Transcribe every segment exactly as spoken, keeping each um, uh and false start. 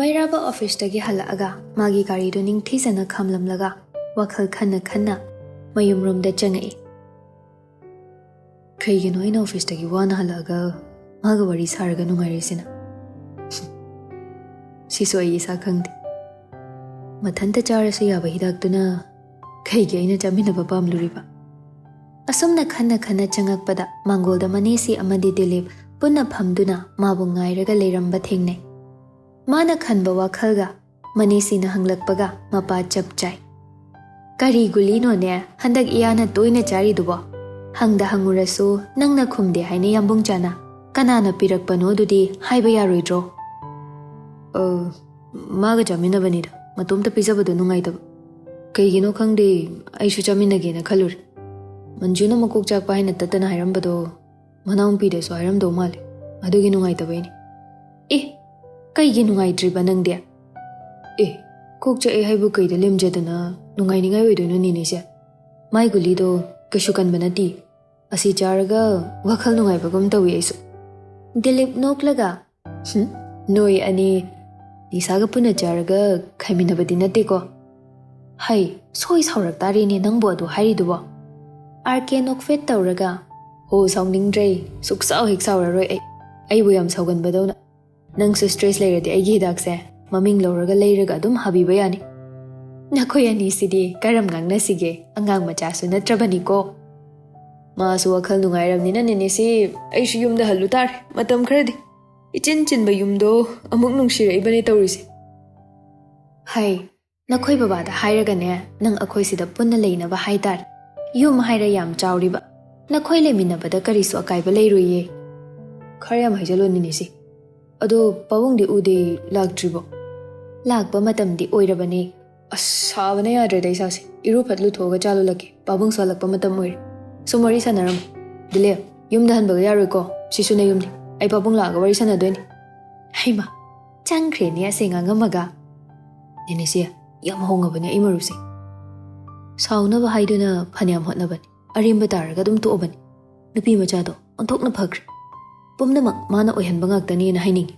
ꯕꯩꯔꯥꯕ ꯑꯣꯐꯤꯁꯇꯒꯤ ꯍꯜꯂꯛꯑꯒ ꯃꯥꯒꯤ ꯒꯥꯔꯤꯗꯨ ꯅꯤꯡꯊꯤꯖꯅ ꯈꯥꯝꯂꯝꯂꯒ ꯋꯥꯈꯜ ꯈꯟꯅ ꯈꯟꯅ ꯃꯌꯨꯝꯔꯣꯝꯗ ꯆꯪꯉꯛꯏ꯫ ꯀꯩꯒꯤꯅꯣ ꯑꯩꯅ ꯑꯣꯐꯤꯁꯇꯒꯤ ꯋꯥꯅ ꯍꯜꯂꯛꯑꯒ ꯃꯥꯒ ꯋꯥꯔꯤ ꯁꯥꯔꯒ ꯅꯨꯡꯉꯥꯏꯔꯤꯁꯤꯅ? ꯁꯤꯁꯨ ꯑꯩ ꯏꯁꯥ ꯈꯪꯗꯦ꯫ ꯃꯊꯟꯇ ꯆꯥꯔꯁꯨ ꯌꯥꯕ ꯍꯤꯗꯥꯛꯇꯨꯅ ꯀꯩꯒꯤ ꯑꯩꯅ ꯆꯥꯃꯤꯟꯅꯕ ꯄꯥꯝꯂꯨꯔꯤꯕ? ꯑꯁꯨꯝꯅ ꯈꯟꯅ ꯈꯟꯅ ꯆꯪꯉꯛꯄꯗ ꯃꯥꯡꯒꯣꯜꯗ ꯃꯅꯦꯁꯤ ꯑꯃꯗꯤ ꯗꯤꯂꯤꯞ ꯄꯨꯟꯅ ꯐꯝꯗꯨꯅ ꯃꯥꯕꯨ ꯉꯥꯏꯔꯒ ꯂꯩꯔꯝꯕ ꯊꯦꯡꯅꯩ꯫ ꯃꯥꯅ ꯈꯟꯕ ꯋꯥꯈꯜꯒ ꯃꯅꯦꯁꯤꯅ ꯍꯪꯂꯛꯄꯒ ꯃꯄꯥ ꯆꯞ ꯆꯥꯏ꯫ "ꯀꯔꯤ ꯒꯨꯂꯤꯅꯣꯅꯦ ꯍꯟꯗꯛ ꯏꯌꯥꯅ ꯇꯣꯏꯅ ꯆꯥꯔꯤꯗꯨꯕꯣ? ꯍꯪꯗ ꯍꯪꯉꯨꯔꯁꯨ ꯅꯪꯅ ꯈꯨꯝꯗꯦ ꯍꯥꯏꯅ ꯌꯥꯝꯕꯨꯡ ꯆꯥꯅ꯫ ꯀꯅꯥꯅ ꯄꯤꯔꯛꯄꯅꯣ ꯑꯗꯨꯗꯤ ꯍꯥꯏꯕ ꯌꯥꯔꯣꯏꯗ꯭ꯔꯣ?" "ꯑ, ꯃꯥꯒ ꯆꯥꯃꯤꯟꯅꯕꯅꯤꯗ, ꯃꯇꯣꯝꯇ ꯄꯤꯖꯕꯗꯣ ꯅꯨꯡꯉꯥꯏꯇꯕ꯫ ꯀꯩꯒꯤꯅꯣ ꯈꯪꯗꯦ, ꯑꯩꯁꯨ ꯆꯥꯃꯤꯟꯅꯒꯦꯅ ꯈꯜꯂꯨꯔꯦ꯫ ꯃꯟꯖꯨꯅ ꯃꯀꯣꯛ ꯆꯥꯛꯄ ꯍꯥꯏꯅ ꯇꯠꯇꯅ ꯍꯥꯏꯔꯝꯕꯗꯣ ꯃꯅꯥꯎꯅꯨꯄꯤꯗꯁꯨ ꯍꯥꯏꯔꯝꯗꯧ ꯃꯥꯜꯂꯦ, ꯑꯗꯨꯒꯤ ꯅꯨꯡꯉꯥꯏꯇꯕꯩꯅꯦ꯫" "ꯑꯦ, ꯀꯩꯒꯤ ꯅꯨꯡꯉꯥꯏꯇ꯭ꯔꯤꯕ ꯅꯪꯗꯤ?" "ꯑꯦ, ꯀꯣꯛ ꯆꯥꯛꯑꯦ ꯍꯥꯏꯕꯨ ꯀꯩꯗ ꯂꯦꯝꯖꯗꯅ ꯅꯨꯡꯉꯥꯏꯅꯤꯡꯉꯥꯏ ꯑꯣꯏꯗꯣꯏꯅꯣ ꯅꯦꯅꯦꯁꯦ? ꯃꯥꯏ ꯒꯨꯂꯤꯗꯣ ꯀꯩꯁꯨ ꯀꯟꯕ ꯅꯠꯇꯦ꯫ ꯑꯁꯤ ꯆꯥꯔꯒ ꯋꯥꯈꯜ ꯅꯨꯡꯉꯥꯏꯕꯒꯨꯝ ꯇꯧꯏ ꯑꯩꯁꯨ꯫" ꯗꯤꯂꯤꯞ ꯅꯣꯛꯂꯒ, "ꯍꯨꯝ, ꯅꯣꯏ ꯑꯅꯤ ꯅꯤꯁꯥꯒ ꯄꯨꯟꯅ ꯆꯥꯔꯒ ꯈꯥꯏꯃꯤꯟꯅꯕꯗꯤ ꯅꯠꯇꯦꯀꯣ?" "ꯍꯩ, ꯁꯣꯏ ꯁꯥꯎꯔꯛ ꯇꯥꯔꯦꯅꯦ ꯅꯪꯕꯨ ꯑꯗꯨ ꯍꯥꯏꯔꯤꯗꯨꯕꯣ?" ꯑꯥꯔ ꯀꯦ ꯅꯣꯛꯐꯦꯠ ꯇꯧꯔꯒ, "ꯍꯣ, ꯁꯥꯎꯅꯤꯡꯗ꯭ꯔꯦ, ꯁꯨꯛꯁꯥꯎ ꯍꯦꯛ ꯁꯥꯎꯔꯔꯣꯏ ꯑꯩ꯫ ꯑꯩꯕꯨ ꯌꯥꯝ ꯁꯥꯎꯒꯟꯕꯗꯧꯅ꯫ ꯅꯪꯁꯨ ꯁ꯭ꯇ꯭ꯔꯦꯁ ꯂꯩꯔꯗꯤ ꯑꯩꯒꯤ ꯍꯤꯗꯥꯛꯁꯦ ꯃꯃꯤꯡ ꯂꯧꯔꯒ ꯂꯩꯔꯒ ꯑꯗꯨꯝ ꯍꯥꯕꯤꯕ ꯌꯥꯅꯤ꯫" "ꯅꯈꯣꯏ ꯑꯅꯤꯁꯤꯗꯤ ꯀꯔꯝ ꯉꯥꯡꯅꯁꯤꯒꯦ? ꯑꯉꯥꯡ ꯃꯆꯥꯁꯨ ꯅꯠꯇ꯭ꯔꯕꯅꯤꯀꯣ꯫" "ꯃꯥꯁꯨ ꯋꯥꯈꯜ ꯅꯨꯡꯉꯥꯏꯔꯕꯅꯤꯅ ꯅꯦꯅꯦꯁꯤ ꯑꯩꯁꯨ ꯌꯨꯝꯗ ꯍꯜꯂꯨ ꯇꯥꯔꯦ ꯃꯇꯝ ꯈꯔꯗꯤ꯫ ꯏꯆꯤꯟ ꯆꯤꯟꯕ ꯌꯨꯝꯗꯣ ꯑꯃꯨꯛ ꯅꯨꯡꯁꯤꯔꯛꯏꯕꯅꯦ ꯇꯧꯔꯤꯁꯦ꯫" "ꯍꯩ, ꯅꯈꯣꯏ ꯕꯕꯥꯗ ꯍꯥꯏꯔꯒꯅꯦ ꯅꯪ ꯑꯩꯈꯣꯏꯁꯤꯗ ꯄꯨꯟꯅ ꯂꯩꯅꯕ ꯍꯥꯏ ꯇꯥꯔꯦ꯫ ꯌꯨꯝ ꯍꯥꯏꯔ ꯌꯥꯝ ꯆꯥꯎꯔꯤꯕ, ꯅꯈꯣꯏ ꯂꯩꯃꯤꯟꯅꯕꯗ ꯀꯔꯤꯁꯨ ꯑꯀꯥꯏꯕ ꯂꯩꯔꯣꯏꯌꯦ꯫" "ꯈꯔ ꯌꯥꯝ ꯍꯥꯏꯖꯜꯂꯣ ꯅꯦꯅꯦꯁꯤ꯫ ꯑꯗꯣ ꯄꯥꯕꯨꯡꯗꯤ ꯎꯗꯦ, ꯂꯥꯛꯇ꯭ꯔꯤꯕꯣ?" "ꯂꯥꯛꯄ ꯃꯇꯝꯗꯤ ꯑꯣꯏꯔꯕꯅꯦ꯫" "ꯑꯁ, ꯁꯥꯕꯅ ꯌꯥꯗ꯭ꯔꯦꯗ ꯏꯁꯥꯁꯦ꯫ ꯏꯔꯨ ꯐꯠ ꯂꯨꯊꯣꯛꯑꯒ ꯆꯥ ꯂꯣꯜꯂꯛꯀꯦ꯫ ꯄꯥꯕꯨꯡꯁꯨ ꯍꯜꯂꯛꯄ ꯃꯇꯝ ꯑꯣꯏꯔꯦ꯫ ꯁꯨꯝ ꯋꯥꯔꯤ ꯁꯥꯟꯅꯔꯝꯃꯣ꯫ ꯗꯤꯂꯦꯞ, ꯌꯨꯝꯗ ꯍꯟꯕꯒ ꯌꯥꯔꯣꯏꯀꯣ꯫ ꯁꯤꯁꯨ ꯅꯌꯨꯝꯅꯤ꯫ ꯑꯩ ꯄꯥꯕꯨꯡ ꯂꯥꯛꯑꯒ ꯋꯥꯔꯤ ꯁꯥꯟꯅꯗꯣꯏꯅꯤ꯫" ꯍꯩꯃꯥ, ꯆꯪꯈ꯭ꯔꯦꯅꯦ ꯑꯁꯦ ꯉꯥꯡꯉꯝꯃꯒ꯫ ꯅꯦꯅꯦꯁꯦ, ꯌꯥꯝ ꯍꯣꯡꯉꯕꯅꯦ ꯑꯩ ꯃꯔꯨꯞꯁꯦ꯫ ꯁꯥꯎꯅꯕ ꯍꯥꯏꯗꯨꯅ ꯐꯅꯌꯥꯝ ꯍꯣꯠꯅꯕꯅꯤ꯫ ꯑꯔꯦꯝꯕ ꯇꯥꯔꯒ ꯑꯗꯨꯝ ꯇꯣꯛꯑꯕꯅꯤ꯫ ꯅꯨꯄꯤ ꯃꯆꯥꯗꯣ ꯑꯣꯟꯊꯣꯛꯅ ꯐꯈ꯭ꯔꯦ꯫ ꯄꯨꯝꯅꯃꯛ ꯃꯥꯅ ꯑꯣꯏꯍꯟꯕ ꯉꯥꯛꯇꯅꯦꯅ ꯍꯥꯏꯅꯤꯡꯉꯤ꯫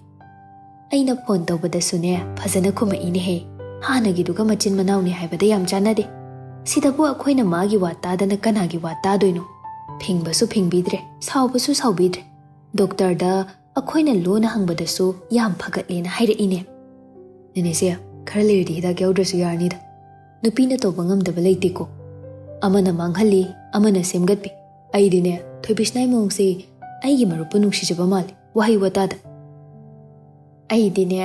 ꯑꯩꯅ ꯐꯣꯟ ꯇꯧꯕꯗꯁꯨꯅꯦ ꯐꯖꯅ ꯈꯨꯝꯃꯛꯏꯅꯦꯍꯦ꯫ ꯍꯥꯟꯅꯒꯤꯗꯨꯒ ꯃꯆꯤꯟ ꯃꯅꯥꯎꯅꯤ ꯍꯥꯏꯕꯗ ꯌꯥꯝ ꯆꯥꯟꯅꯗꯦ꯫ ꯁꯤꯗꯕꯨ ꯑꯩꯈꯣꯏꯅ ꯃꯥꯒꯤ ꯋꯥ ꯇꯥꯗꯅ ꯀꯅꯥꯒꯤ ꯋꯥ ꯇꯥꯗꯣꯏꯅꯣ? ꯐꯤꯡꯕꯁꯨ ꯐꯤꯡꯕꯤꯗ꯭ꯔꯦ, ꯁꯥꯎꯕꯁꯨ ꯁꯥꯎꯕꯤꯗ꯭ꯔꯦ꯫ ꯗꯣꯛꯇꯔꯗ ꯑꯩꯈꯣꯏꯅ ꯂꯣꯟꯅ ꯍꯪꯕꯗꯁꯨ ꯌꯥꯝ ꯐꯒꯠꯂꯦꯅ ꯍꯥꯏꯔꯛꯏꯅꯦ꯫ "ꯅꯦꯅꯦꯁꯦ, ꯈꯔ ꯂꯩꯔꯗꯤ ꯍꯤꯗꯥꯛ ꯌꯥꯎꯗ꯭ꯔꯁꯨ ꯌꯥꯔꯅꯤꯗ꯫ ꯅꯨꯄꯤꯅ ꯇꯧꯕ ꯉꯝꯗꯕ ꯂꯩꯇꯦꯀꯣ꯫ ꯑꯃꯅ ꯃꯥꯡꯍꯜꯂꯤ, ꯑꯃꯅ ꯁꯦꯝꯒꯠꯄꯤ꯫ ꯑꯩꯗꯤꯅꯦ, ꯊꯣꯏꯕꯤꯁꯅꯥꯏ ꯃꯑꯣꯡꯁꯦ ꯑꯩꯒꯤ ꯃꯔꯨꯞꯄꯨ ꯅꯨꯡꯁꯤꯖꯕ ꯃꯥꯜꯂꯤ, ꯋꯥꯍꯩ ꯋꯥꯇꯥꯗ꯫ ꯑꯩꯗꯤꯅꯦ,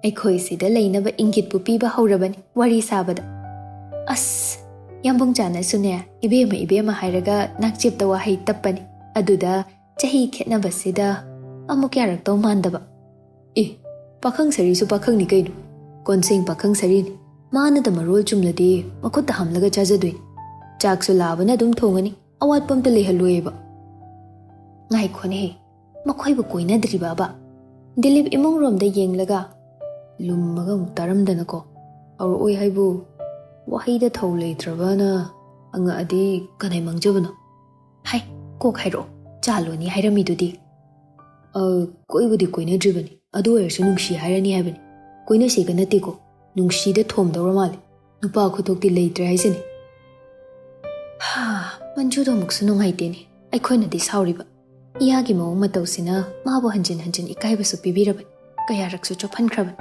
ꯑꯩꯈꯣꯏ ꯁꯤꯗ ꯂꯩꯅꯕ ꯏꯪꯒꯤꯠꯄꯨ ꯄꯤꯕ ꯍꯧꯔꯕꯅꯤ ꯋꯥꯔꯤ ꯁꯥꯕꯗ꯫ ꯑꯁ, ꯌꯥꯝꯕꯨꯡ ꯆꯥꯅꯁꯨꯅꯦ, ꯏꯕꯦꯝꯃ, ꯏꯕꯦꯝꯃ ꯍꯥꯏꯔꯒ ꯅꯥꯛꯆꯦꯞꯇ ꯋꯥꯍꯩ ꯇꯞꯄꯅꯤ꯫ ꯑꯗꯨꯗ ꯆꯍꯤ ꯈꯦꯠꯅꯕꯁꯤꯗ ꯑꯃꯨꯛ ꯌꯥꯔꯛꯇꯧ ꯃꯥꯟꯗꯕ꯫ ꯑꯦ, ꯄꯥꯈꯪ ꯁꯔꯤꯁꯨ ꯄꯥꯈꯪꯅꯤ ꯀꯩꯅꯣ꯫ ꯀꯣꯟꯁꯦꯡ ꯄꯥꯈꯪ ꯁꯔꯤꯅꯤ꯫ ꯃꯥꯅꯗ ꯃꯔꯣꯜ ꯆꯨꯝꯂꯗꯤ ꯃꯈꯨꯠꯇ ꯍꯥꯝꯂꯒ ꯆꯥꯖꯗꯣꯏꯅꯤ꯫ ꯆꯥꯛꯁꯨ ꯂꯥꯕꯅ ꯑꯗꯨꯝ ꯊꯣꯡꯉꯅꯤ, ꯑꯋꯥꯠꯄ ꯑꯝꯇ ꯂꯩꯍꯜꯂꯣꯏꯌꯦꯕ꯫ ꯉꯥꯏꯈꯣꯅꯦꯍꯦ, ꯃꯈꯣꯏꯕꯨ ꯀꯣꯏꯅꯗ꯭ꯔꯤꯕꯕ?" ꯗꯤꯂꯤꯞ ꯏꯃꯨꯡ ꯔꯣꯝꯗ ꯌꯦꯡꯂꯒ, ꯂꯨꯝꯃꯒ ꯑꯃꯨꯛ ꯇꯥꯔꯝꯗꯅꯀꯣ꯫ "ꯍꯧꯔꯛꯑꯣꯏ ꯍꯥꯏꯕꯨ, ꯋꯥꯍꯩꯗ ꯊꯧ ꯂꯩꯇ꯭ꯔꯕꯅ ꯍꯪꯉꯛꯑꯗꯤ ꯀꯅꯥꯏ ꯃꯥꯡꯖꯕꯅꯣ?" "ꯍꯥꯏ, ꯀꯣꯛ ꯍꯥꯏꯔꯛꯑꯣ, ꯆꯥ ꯂꯣꯟꯅꯤ ꯍꯥꯏꯔꯝꯃꯤꯗꯨꯗꯤ?" "ꯑ, ꯀꯣꯏꯕꯨꯗꯤ ꯀꯣꯏꯅꯗ꯭ꯔꯤꯕꯅꯤ, ꯑꯗꯨ ꯑꯣꯏꯔꯁꯨ ꯅꯨꯡꯁꯤ ꯍꯥꯏꯔꯅꯤ ꯍꯥꯏꯕꯅꯤ꯫ ꯀꯣꯏꯅꯁꯦꯒ ꯅꯠꯇꯦꯀꯣ, ꯅꯨꯡꯁꯤꯗ ꯊꯣꯝꯗꯧꯔ ꯃꯥꯜꯂꯦ꯫ ꯅꯨꯄꯥ ꯈꯨꯊꯣꯛꯇꯤ ꯂꯩꯇ꯭ꯔꯦ ꯍꯥꯏꯁꯤꯅꯤ꯫" ꯍꯥ, ꯃꯟꯖꯨꯗꯣ ꯑꯃꯨꯛꯁꯨ ꯅꯨꯡꯉꯥꯏꯇꯦꯅꯦ꯫ ꯑꯩꯈꯣꯏꯅꯗꯤ ꯁꯥꯎꯔꯤꯕ, ꯏꯌꯥꯒꯤ ꯃꯑꯣꯡ ꯃꯇꯧꯁꯤꯅ ꯃꯥꯕꯨ ꯍꯟꯖꯤꯟ ꯍꯟꯖꯤꯟ ꯏꯀꯥꯏꯕꯁꯨ ꯄꯤꯕꯤꯔꯕꯅꯤ, ꯀꯌꯥꯔꯛꯁꯨ ꯆꯣꯞꯍꯟꯈ꯭ꯔꯕꯅꯤ꯫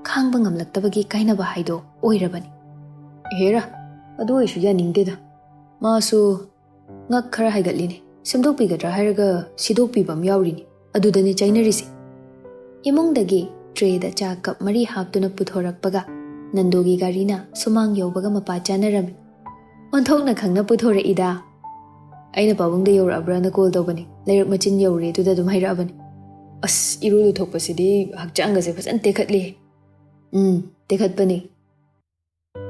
ꯈꯥꯡꯕ ꯉꯝꯂꯛꯇꯕꯒꯤ ꯀꯥꯏꯅꯕ ꯍꯥꯏꯗꯣ ꯑꯣꯏꯔꯕꯅꯤ꯫ ꯍꯦꯔꯥ, ꯑꯗꯨ ꯑꯣꯏꯁꯨ ꯌꯥꯅꯤꯡꯗꯦꯗ꯫ ꯃꯥꯁꯨ ꯉꯛ ꯈꯔ ꯍꯥꯏꯒꯠꯂꯤꯅꯦ꯫ ꯁꯦꯝꯗꯣꯛꯄꯤꯒꯗ꯭ꯔꯥ ꯍꯥꯏꯔꯒ ꯁꯤꯗꯣꯛꯄꯤꯕ ꯑꯃ ꯌꯥꯎꯔꯤꯅꯤ꯫ ꯑꯗꯨꯗꯅꯤ ꯆꯥꯏꯅꯔꯤꯁꯦ꯫ ꯏꯃꯨꯡꯗꯒꯤ ꯇ꯭ꯔꯦꯗ ꯆꯥ ꯀꯞ ꯃꯔꯤ ꯍꯥꯞꯇꯨꯅ ꯄꯨꯊꯣꯔꯛꯄꯒ ꯅꯟꯗꯣꯒꯤ ꯒꯥꯔꯤꯅ ꯁꯨꯃꯥꯡ ꯌꯧꯕꯒ ꯃꯄꯥ ꯆꯥꯅꯔꯝꯃꯤ꯫ ꯑꯣꯟꯊꯣꯛꯅ ꯈꯪꯅ ꯄꯨꯊꯣꯔꯛꯏꯗ꯫ "ꯑꯩꯅ ꯄꯥꯕꯨꯡꯗ ꯌꯧꯔꯛꯑꯕ꯭ꯔꯥꯅ ꯀꯣꯜ ꯇꯧꯕꯅꯤ, ꯂꯩꯔꯛ ꯃꯆꯤꯟ ꯌꯧꯔꯦ ꯑꯗꯨꯗ ꯑꯗꯨꯝ ꯍꯥꯏꯔꯛꯑꯕꯅꯤ꯫" ꯑꯁ, ꯏꯔꯨ ꯂꯨꯊꯣꯛꯄꯁꯤꯗꯤ ꯍꯛꯆꯥꯡꯒꯁꯦ ꯐꯖꯅ ꯇꯦꯛꯈꯠꯂꯤ꯫ "ꯎꯝ, ꯇꯦꯛꯈꯠꯄꯅꯤ꯫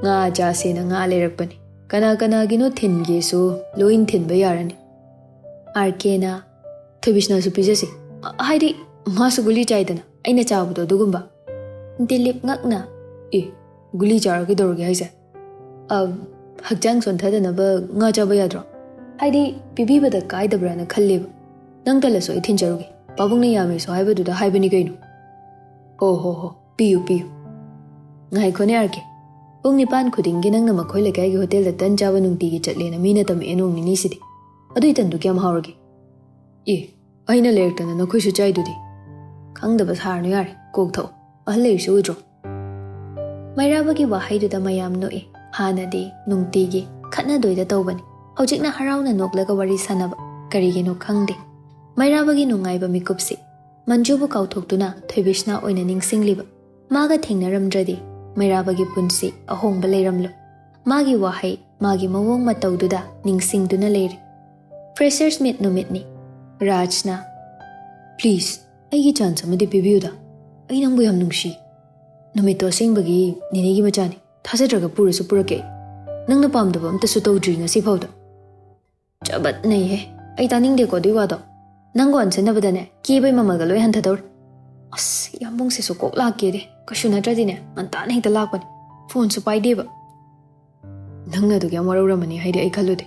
ꯉꯥ ꯆꯥꯁꯦꯅ ꯉꯥ ꯂꯩꯔꯛꯄꯅꯤ꯫ ꯀꯅꯥ ꯀꯅꯥꯒꯤꯅꯣ ꯊꯤꯟꯒꯦꯁꯨ ꯂꯣꯏ ꯊꯤꯟꯕ ꯌꯥꯔꯅꯤ꯫" "ꯑꯥꯔ ꯀꯦꯅ ꯊꯣꯏꯕꯤꯁꯅꯥꯁꯨ ꯄꯤꯖꯁꯤ꯫ ꯑ, ꯍꯥꯏꯗꯤ ꯃꯥꯁꯨ ꯒꯨꯂꯤ ꯆꯥꯏꯗꯅ, ꯑꯩꯅ ꯆꯥꯕꯗꯣ ꯑꯗꯨꯒꯨꯝꯕ꯫" ꯗꯤꯂꯤꯞ ꯉꯛꯅ, "ꯑꯦ, ꯒꯨꯂꯤ ꯆꯥꯔ ꯀꯩꯗꯧꯔꯒꯦ ꯍꯥꯏꯁꯦ? ꯑ, ꯍꯛꯆꯥꯡ ꯁꯣꯟꯊꯗꯅꯕ ꯉꯥ ꯆꯥꯕ ꯌꯥꯗ꯭ꯔꯣ? ꯍꯥꯏꯗꯤ ꯄꯤꯕꯤꯕꯗ ꯀꯥꯏꯗꯕ꯭ꯔꯥꯅ ꯈꯜꯂꯦꯕ꯫ ꯅꯪ ꯇꯜꯂꯁꯨ ꯑꯩ ꯊꯤꯟꯖꯔꯨꯒꯦ꯫ ꯄꯥꯕꯨꯡꯅ ꯌꯥꯝꯃꯦꯁꯨ ꯍꯥꯏꯕꯗꯨꯗ ꯍꯥꯏꯕꯅꯤ ꯀꯩꯅꯣ꯫" "ꯍꯣ ꯍꯣ ꯍꯣ, ꯄꯤꯌꯨ ꯄꯤꯌꯨ꯫ ꯉꯥꯏꯈꯣꯅꯦ ꯑꯥꯔ ꯀꯦ, ꯄꯨꯡ ꯅꯤꯄꯥꯟ ꯈꯨꯗꯤꯡꯒꯤ ꯅꯪꯅ ꯃꯈꯣꯏ ꯂꯩꯀꯥꯏꯒꯤ ꯍꯣꯇꯦꯜꯗ ꯇꯟ ꯆꯥꯕ ꯅꯨꯡꯇꯤꯒꯤ ꯆꯠꯂꯦꯅ ꯃꯤꯅ ꯇꯝꯃꯛꯑꯦ ꯅꯣꯡ ꯅꯤꯅꯤꯁꯤꯗꯤ꯫ ꯑꯗꯨꯏ ꯇꯟꯗꯨ ꯀꯌꯥꯝ ꯍꯥꯎꯔꯒꯦ?" "ꯑꯦ, ꯑꯩꯅ ꯂꯩꯔꯛꯇꯅ ꯅꯈꯣꯏꯁꯨ ꯆꯥꯏꯗꯨꯗꯤ꯫" "ꯈꯪꯗꯕ ꯁꯥꯔꯅꯨ ꯌꯥꯔꯦ, ꯀꯣꯛ ꯊꯛꯑꯣ, ꯑꯍꯜ ꯂꯩꯔꯤꯁꯤ ꯎꯗ꯭ꯔꯣ?" ꯃꯩꯔꯥꯕꯒꯤ ꯋꯥꯍꯩꯗꯨꯗ ꯃꯌꯥꯝ ꯅꯣꯛꯏ꯫ ꯍꯥꯟꯅꯗꯤ ꯅꯨꯡꯇꯤꯒꯤ ꯈꯠꯅꯗꯣꯏꯗ ꯇꯧꯕꯅꯤ, ꯍꯧꯖꯤꯛꯅ ꯍꯔꯥꯎꯅ ꯅꯣꯛꯂꯒ ꯋꯥꯔꯤ ꯁꯥꯟꯅꯕ꯫ ꯀꯔꯤꯒꯤꯅꯣ ꯈꯪꯗꯦ, ꯃꯩꯔꯥꯕꯒꯤ ꯅꯨꯡꯉꯥꯏꯕ ꯃꯤꯀꯨꯞꯁꯤ ꯃꯟꯖꯨꯕꯨ ꯀꯥꯎꯊꯣꯛꯇꯨꯅ ꯊꯣꯏꯕꯤꯁꯅꯥ ꯑꯣꯏꯅ ꯅꯤꯡꯁꯤꯡꯂꯤꯕ꯫ ꯃꯥꯒ ꯊꯦꯡꯅꯔꯝꯗ꯭ꯔꯗꯤ ꯃꯩꯔꯥꯕꯒꯤ ꯄꯨꯟꯁꯤ ꯑꯍꯣꯡꯕ ꯂꯩꯔꯝꯂꯣꯏ꯫ ꯃꯥꯒꯤ ꯋꯥꯍꯩ, ꯃꯥꯒꯤ ꯃꯑꯣꯡ ꯃꯇꯧꯗꯨꯗ ꯅꯤꯡꯁꯤꯡꯗꯨꯅ ꯂꯩꯔꯤ꯫ Freshers meet ꯅꯨꯃꯤꯠꯅꯤ꯫ ꯔꯥꯖꯅ, "Please, ꯑꯩꯒꯤ chance ꯑꯃꯗꯤ ꯄꯤꯕꯤꯌꯨꯗ꯫ ꯑꯩ ꯅꯪꯕꯨ ꯌꯥꯝ ꯅꯨꯡꯁꯤ꯫ ꯅꯨꯃꯤꯠꯇꯣ ꯑꯁꯦꯡꯕꯒꯤ ꯅꯤꯅꯦꯒꯤ ꯃꯆꯥꯅꯤ꯫ ꯊꯥꯖꯗ꯭ꯔꯒ ꯄꯨꯔꯁꯨ ꯄꯨꯔꯛꯀꯦ ꯑꯩ꯫ ꯅꯪꯅ ꯄꯥꯝꯗꯕ ꯑꯝꯇꯁꯨ ꯇꯧꯗ꯭ꯔꯤ ꯉꯁꯤ ꯐꯥꯎꯗ꯫" "ꯆꯕꯠꯅꯩꯍꯦ, ꯑꯩ ꯇꯥꯅꯤꯡꯗꯦꯀꯣ ꯑꯗꯨꯏ ꯋꯥꯗꯣ꯫ ꯅꯪꯒ ꯑꯣꯟꯁꯤꯟꯅꯕꯗꯅꯦ ꯀꯦꯕꯩ ꯃꯃꯜꯒ ꯂꯣꯏ ꯍꯟꯊꯗꯧꯔꯦ꯫" ꯑꯁ, ꯌꯥꯝꯕꯨꯡꯁꯤꯁꯨ ꯀꯣꯛ ꯂꯥꯛꯀꯦꯗꯤ, ꯀꯩꯁꯨ ꯅꯠꯇ꯭ꯔꯗꯤꯅꯦ ꯉꯟꯇꯥꯅ ꯍꯦꯛꯇ ꯂꯥꯛꯄꯅꯦ, ꯐꯣꯟꯁꯨ ꯄꯥꯏꯗꯦꯕ꯫ "ꯅꯪꯅ ꯑꯗꯨꯛ ꯌꯥꯝ ꯋꯥꯔꯧꯔꯝꯃꯅꯤ ꯍꯥꯏꯗꯤ ꯑꯩ ꯈꯜꯂꯨꯗꯦ꯫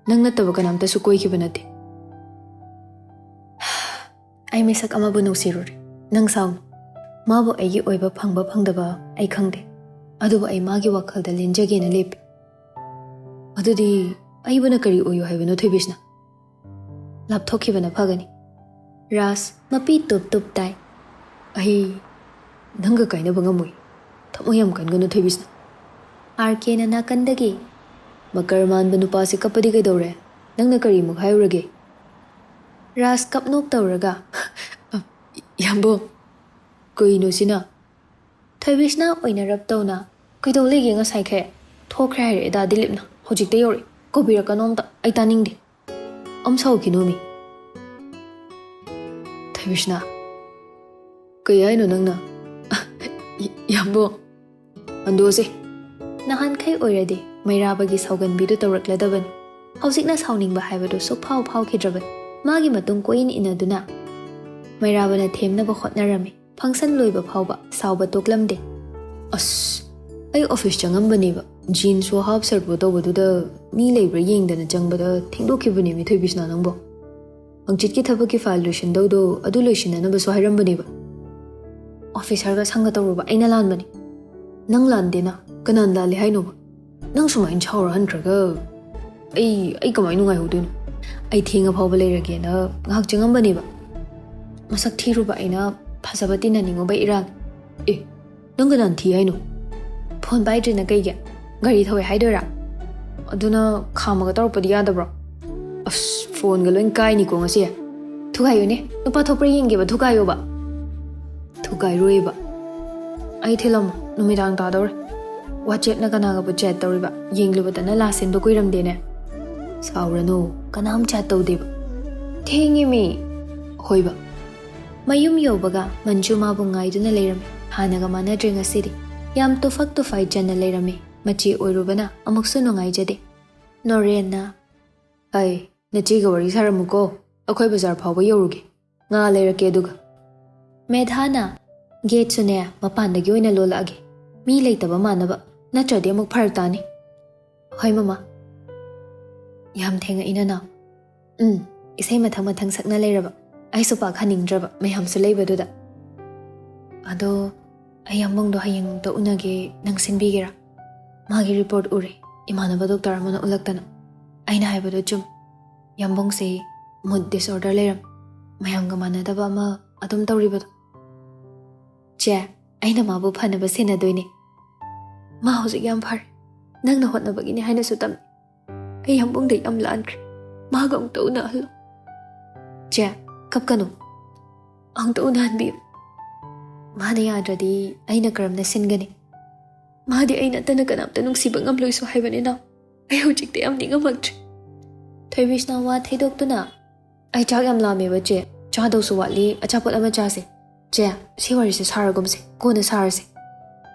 ꯅꯪ ꯅꯠꯇꯕ ꯀꯅꯥꯝꯇꯁꯨ ꯀꯣꯏꯈꯤꯕ ꯅꯠꯇꯦ꯫" ꯑꯩ ꯃꯤꯁꯛ ꯑꯃꯕꯨ ꯅꯨꯡꯁꯤꯔꯨꯔꯦ꯫ ꯅꯪ ꯁꯥꯎꯅꯨ꯫ ꯃꯥꯕꯨ ꯑꯩꯒꯤ ꯑꯣꯏꯕ ꯐꯪꯕ ꯐꯪꯗꯕ ꯑꯩ ꯈꯪꯗꯦ꯫ ꯑꯗꯨꯕꯨ ꯑꯩ ꯃꯥꯒꯤ ꯋꯥꯈꯜꯗ ꯂꯦꯟꯖꯒꯦꯅ ꯂꯦꯞꯄꯤ꯫ "ꯑꯗꯨꯗꯤ ꯑꯩꯕꯨꯅ ꯀꯔꯤ ꯑꯣꯏꯌꯨ ꯍꯥꯏꯕꯅꯣ ꯊꯣꯏꯕꯤꯁꯅꯥ?" "ꯂꯥꯞꯊꯣꯛꯈꯤꯕꯅ ꯐꯒꯅꯤ꯫" ꯔꯥꯖ ꯃꯄꯤ ꯇꯨꯞ ꯇꯨꯞ ꯇꯥꯏ꯫ "ꯑꯩ ꯅꯪꯒ ꯀꯥꯏꯅꯕ ꯉꯝꯃꯣꯏ꯫ ꯊꯃꯣꯏ ꯌꯥꯝ ꯀꯟꯒꯅꯨ ꯊꯣꯏꯕꯤꯁꯅꯥ꯫" ꯑꯥꯔ ꯀꯦꯅ ꯅꯥꯀꯟꯗꯒꯤ, "ꯃꯀꯔ ꯃꯥꯟꯕ ꯅꯨꯄꯥꯁꯤ ꯀꯞꯄꯗꯤ ꯀꯩꯗꯧꯔꯦ? ꯅꯪꯅ ꯀꯔꯤꯃꯨꯛ ꯍꯥꯏꯔꯨꯔꯒꯦ?" ꯔꯥꯖ ꯀꯞꯅꯣꯛ ꯇꯧꯔꯒ, "ꯌꯥꯝꯕꯨꯡ, ꯀꯩꯅꯣ ꯁꯤꯅ?" ꯊꯣꯏꯕꯤꯁꯅꯥ ꯑꯣꯏꯅ ꯔꯞ ꯇꯧꯅ, "ꯀꯩꯗꯧ ꯂꯩꯒꯦ ꯉꯁꯥꯏꯈꯩ? ꯊꯣꯛꯈ꯭ꯔꯦ ꯍꯥꯏꯔꯛꯑꯦꯗ ꯗꯤꯂꯤꯞꯅ꯫ ꯍꯧꯖꯤꯛꯇ ꯌꯧꯔꯛꯑꯦ꯫ ꯀꯧꯕꯤꯔꯛꯀꯅꯣ ꯑꯝꯇ꯫ ꯑꯩ ꯇꯥꯅꯤꯡꯗꯦ꯫" "ꯑꯝ ꯁꯥꯎꯈꯤꯅꯣꯃꯤ꯫" "ꯊꯣꯏꯕꯤꯁꯅꯥ, ꯀꯩ ꯍꯥꯏꯅꯣ ꯅꯪꯅ?" "ꯌꯥꯝꯕꯨꯡ, ꯍꯟꯗꯣꯛꯑꯁꯦ꯫" ꯅꯍꯥꯟꯈꯩ ꯑꯣꯏꯔꯗꯤ ꯃꯩꯔꯥꯕꯒꯤ ꯁꯥꯎꯒꯟꯕꯤꯗꯨ ꯇꯧꯔꯛꯂꯗꯕꯅꯤ꯫ ꯍꯧꯖꯤꯛꯅ ꯁꯥꯎꯅꯤꯡꯕ ꯍꯥꯏꯕꯗꯨ ꯁꯨꯛꯐꯥꯎ ꯐꯥꯎꯈꯤꯗ꯭ꯔꯕꯅꯤ꯫ ꯃꯥꯒꯤ ꯃꯇꯨꯡ ꯀꯣꯏꯏꯟ ꯏꯟꯅꯗꯨꯅ ꯃꯩꯔꯥꯕꯅ ꯊꯦꯝꯅꯕ ꯍꯣꯠꯅꯔꯝꯃꯤ꯫ ꯐꯪꯁꯟ ꯂꯣꯏꯕ ꯐꯥꯎꯕ ꯁꯥꯎꯕ ꯇꯣꯛꯂꯝꯗꯦ꯫ "ꯑꯁ, ꯑꯩ ꯑꯣꯐꯤꯁ ꯆꯪꯉꯝꯕꯅꯦꯕ꯫ ꯖꯤꯟꯁꯋꯣ ꯍꯥꯐ ꯁꯔꯠꯋꯣ ꯇꯧꯕꯗꯨꯗ ꯃꯤ ꯂꯩꯕ꯭ꯔꯥ ꯌꯦꯡꯗꯅ ꯆꯪꯕꯗ ꯊꯦꯡꯗꯣꯛꯈꯤꯕꯅꯦꯃꯤ ꯊꯣꯏꯕꯤꯁꯅꯥ ꯅꯪꯕꯣ꯫ ꯍꯪꯆꯤꯠꯀꯤ ꯊꯕꯛꯀꯤ ꯐꯥꯏꯜ ꯂꯣꯏꯁꯤꯟꯗꯧꯗꯣ ꯑꯗꯨ ꯂꯣꯏꯁꯤꯟꯅꯅꯕꯁꯨ ꯍꯥꯏꯔꯝꯕꯅꯦꯕ꯫" ꯑꯣꯐꯤꯁꯔꯒ ꯁꯪꯒ ꯇꯧꯔꯨꯕ ꯑꯩꯅ ꯂꯥꯟꯕꯅꯤ꯫ ꯅꯪ ꯂꯥꯟꯗꯦꯅ꯫ ꯀꯅꯥꯅ ꯂꯥꯜꯂꯤ ꯍꯥꯏꯅꯣꯕ? ꯅꯪ ꯁꯨꯃꯥꯏꯅ ꯁꯥꯎꯔ ꯍꯟꯈ꯭ꯔꯒ ꯑꯩ ꯑꯩ ꯀꯃꯥꯏꯅ ꯅꯨꯡꯉꯥꯏꯍꯧꯗꯣꯏꯅꯣ? ꯑꯩ ꯊꯦꯡꯉ ꯐꯥꯎꯕ ꯂꯩꯔꯒꯦꯅ ꯉꯥꯏꯍꯥꯛ ꯆꯪꯉꯝꯕꯅꯦꯕ꯫ ꯃꯁꯛ ꯊꯤꯔꯨꯕ ꯑꯩꯅ ꯐꯖꯕ ꯇꯤꯟꯅꯅꯤꯡꯉꯨꯕ ꯏꯔꯥꯡ꯫ ꯑꯦ, ꯅꯪ ꯀꯅꯥꯅ ꯊꯤ ꯍꯥꯏꯅꯣ? ꯐꯣꯟ ꯄꯥꯏꯗ꯭ꯔꯤꯅ ꯀꯩꯒꯤ? ꯒꯥꯔꯤ ꯊꯧꯋꯦ ꯍꯥꯏꯗꯣꯏꯔꯥ? ꯑꯗꯨꯅ ꯈꯥꯝꯃꯒ ꯇꯧꯔꯛꯄꯗꯤ ꯌꯥꯗꯕ꯭ꯔꯣ? ꯑꯁ, ꯐꯣꯟꯒ ꯂꯣꯏ ꯀꯥꯏꯅꯤꯀꯣ ꯉꯁꯤ꯫ ꯊꯨꯒꯥꯏꯌꯨꯅꯦ, ꯅꯨꯄꯥ ꯊꯣꯛꯄ꯭ꯔꯥ ꯌꯦꯡꯒꯦꯕ, ꯊꯨꯒꯥꯏꯌꯣꯕ꯫ ꯊꯨꯒꯥꯏꯔꯣꯏꯕ꯫ ꯑꯩ ꯊꯤꯜꯂꯝꯃꯣ, ꯅꯨꯃꯤꯗꯥꯡ ꯇꯥꯗꯧꯔꯦ꯫ ꯋꯥꯆꯦꯞꯅ ꯀꯅꯥꯒꯕꯨ ꯆꯦꯠ ꯇꯧꯔꯤꯕ? ꯌꯦꯡꯂꯨꯕꯗꯅ ꯂꯥꯁ ꯁꯤꯟꯕ ꯀꯨꯏꯔꯝꯗꯦꯅꯦ꯫ ꯁꯥꯎꯔꯅꯨ, ꯀꯅꯥꯝ ꯆꯦꯠ ꯇꯧꯗꯦꯕ꯫ ꯊꯦꯡꯉꯦ ꯃꯤ꯫ ꯍꯣꯏꯕ꯫ ꯃꯌꯨꯝ ꯌꯧꯕꯒ ꯃꯟꯖꯨ ꯃꯥꯕꯨ ꯉꯥꯏꯗꯨꯅ ꯂꯩꯔꯝꯃꯤ꯫ ꯍꯥꯟꯅꯒ ꯃꯥꯟꯅꯗ꯭ꯔꯦ ꯉꯁꯤꯗꯤ꯫ ꯌꯥꯝ ꯇꯨꯐꯛ ꯇꯨꯐꯥꯏ ꯆꯟꯅ ꯂꯩꯔꯝꯃꯤ꯫ ꯃꯆꯦ ꯑꯣꯏꯔꯨꯕꯅ ꯑꯃꯨꯛꯁꯨ ꯅꯨꯡꯉꯥꯏꯖꯗꯦ꯫ ꯅꯣꯔꯦꯟꯅ, "ꯑꯩ ꯅꯆꯦꯒ ꯋꯥꯔꯤ ꯁꯥꯔꯝꯃꯨꯀꯣ, ꯑꯩꯈꯣꯏ ꯕꯖꯥꯔ ꯐꯥꯎꯕ ꯌꯧꯔꯨꯒꯦ꯫ ꯉꯥ ꯂꯩꯔꯛꯀꯦ ꯑꯗꯨꯒ꯫" ꯃꯦꯙꯥꯅ, "ꯒꯦꯠꯁꯨꯅꯦ ꯃꯄꯥꯟꯗꯒꯤ ꯑꯣꯏꯅ ꯂꯣꯜꯂꯛꯑꯒꯦ, ꯃꯤ ꯂꯩꯇꯕ ꯃꯥꯟꯅꯕ, ꯅꯠꯇ꯭ꯔꯗꯤ ꯑꯃꯨꯛ ꯐꯔꯛ ꯇꯥꯅꯤ꯫" "ꯍꯣꯏ ꯃꯃꯥ꯫" "ꯌꯥꯝ ꯊꯦꯡꯉꯛꯏ ꯅꯅꯥꯎ꯫" "ꯎꯝ, ꯏꯁꯩ ꯃꯊꯪ ꯃꯊꯪ ꯁꯛꯅ ꯂꯩꯔꯕ꯫ ꯑꯩꯁꯨ ꯄꯥꯛ ꯍꯟꯅꯤꯡꯗ꯭ꯔꯕ, ꯃꯌꯥꯝꯁꯨ ꯂꯩꯕꯗꯨꯗ꯫ ꯑꯗꯣ ꯑꯩ ꯌꯥꯝꯕꯨꯡꯗꯣ ꯍꯌꯦꯡ ꯑꯃꯨꯛꯇ ꯎꯅꯒꯦ, ꯅꯪ ꯁꯤꯟꯕꯤꯒꯦꯔꯥ? ꯃꯥꯒꯤ ꯔꯤꯄꯣꯔꯠ ꯎꯔꯦ, ꯏꯃꯥꯟꯅꯕ ꯗꯣꯛꯇꯔ ꯑꯃꯅ ꯎꯠꯂꯛꯇꯅ꯫ ꯑꯩꯅ ꯍꯥꯏꯕꯗꯣ ꯆꯨꯝ꯫ ꯌꯥꯝꯕꯨꯡꯁꯦ ꯃꯨꯗ ꯗꯤꯁꯑꯣꯔꯗꯔ ꯂꯩꯔꯝꯃꯦ, ꯃꯌꯥꯝꯒ ꯃꯥꯟꯅꯗꯕ ꯑꯃ ꯑꯗꯨꯝ ꯇꯧꯔꯤꯕꯗꯣ꯫" "ꯆꯦ, ꯑꯩꯅ ꯃꯥꯕꯨ ꯐꯅꯕ ꯁꯦꯟꯅꯗꯣꯏꯅꯦ꯫ ꯃꯥ ꯍꯧꯖꯤꯛ ꯌꯥꯝ ꯐꯔꯦ꯫ ꯅꯪꯅ ꯍꯣꯠꯅꯕꯒꯤꯅꯦ ꯍꯥꯏꯅꯁꯨ ꯇꯝꯃꯤ꯫ ꯑꯩ ꯌꯥꯝꯕꯨꯡꯗ ꯌꯥꯝ ꯂꯥꯟꯈ꯭ꯔꯦ꯫ ꯃꯥꯒ ꯑꯃꯨꯛꯇ ꯎꯅꯍꯜꯂꯣ꯫" "ꯆꯦ, ꯀꯞꯀꯅꯨ꯫ ꯑꯃꯨꯛꯇ ꯎꯅꯍꯟꯕꯤꯌꯨ꯫ ꯃꯥꯅ ꯌꯥꯗ꯭ꯔꯗꯤ ꯑꯩꯅ ꯀꯔꯝꯅ ꯁꯤꯟꯒꯅꯤ? ꯃꯥꯗꯤ ꯑꯩ ꯅꯠꯇꯅ ꯀꯅꯥꯝꯇ ꯅꯨꯡꯁꯤꯕ ꯉꯝꯂꯣꯏꯁꯨ ꯍꯥꯏꯕꯅꯤꯅ꯫ ꯑꯩ ꯍꯧꯖꯤꯛꯇꯤ ꯌꯥꯝ ꯅꯤꯡꯉꯝꯃꯛꯇ꯭ꯔꯦ꯫" ꯊꯣꯏꯕꯤꯁꯅ ꯋꯥ ꯊꯩꯗꯣꯛꯇꯨꯅ, "ꯑꯩ ꯆꯥꯛ ꯌꯥꯝ ꯂꯥꯝꯃꯦꯕ ꯆꯦ, ꯆꯥꯗꯧꯁꯨ ꯋꯥꯠꯂꯤ, ꯑꯆꯥꯄꯣꯠ ꯑꯃ ꯆꯥꯁꯦ꯫ ꯆꯦ, ꯁꯤ ꯋꯥꯔꯤꯁꯦ ꯁꯥꯔꯒꯨꯝꯁꯦ, ꯀꯣꯟꯅ ꯁꯥꯔꯁꯦ꯫"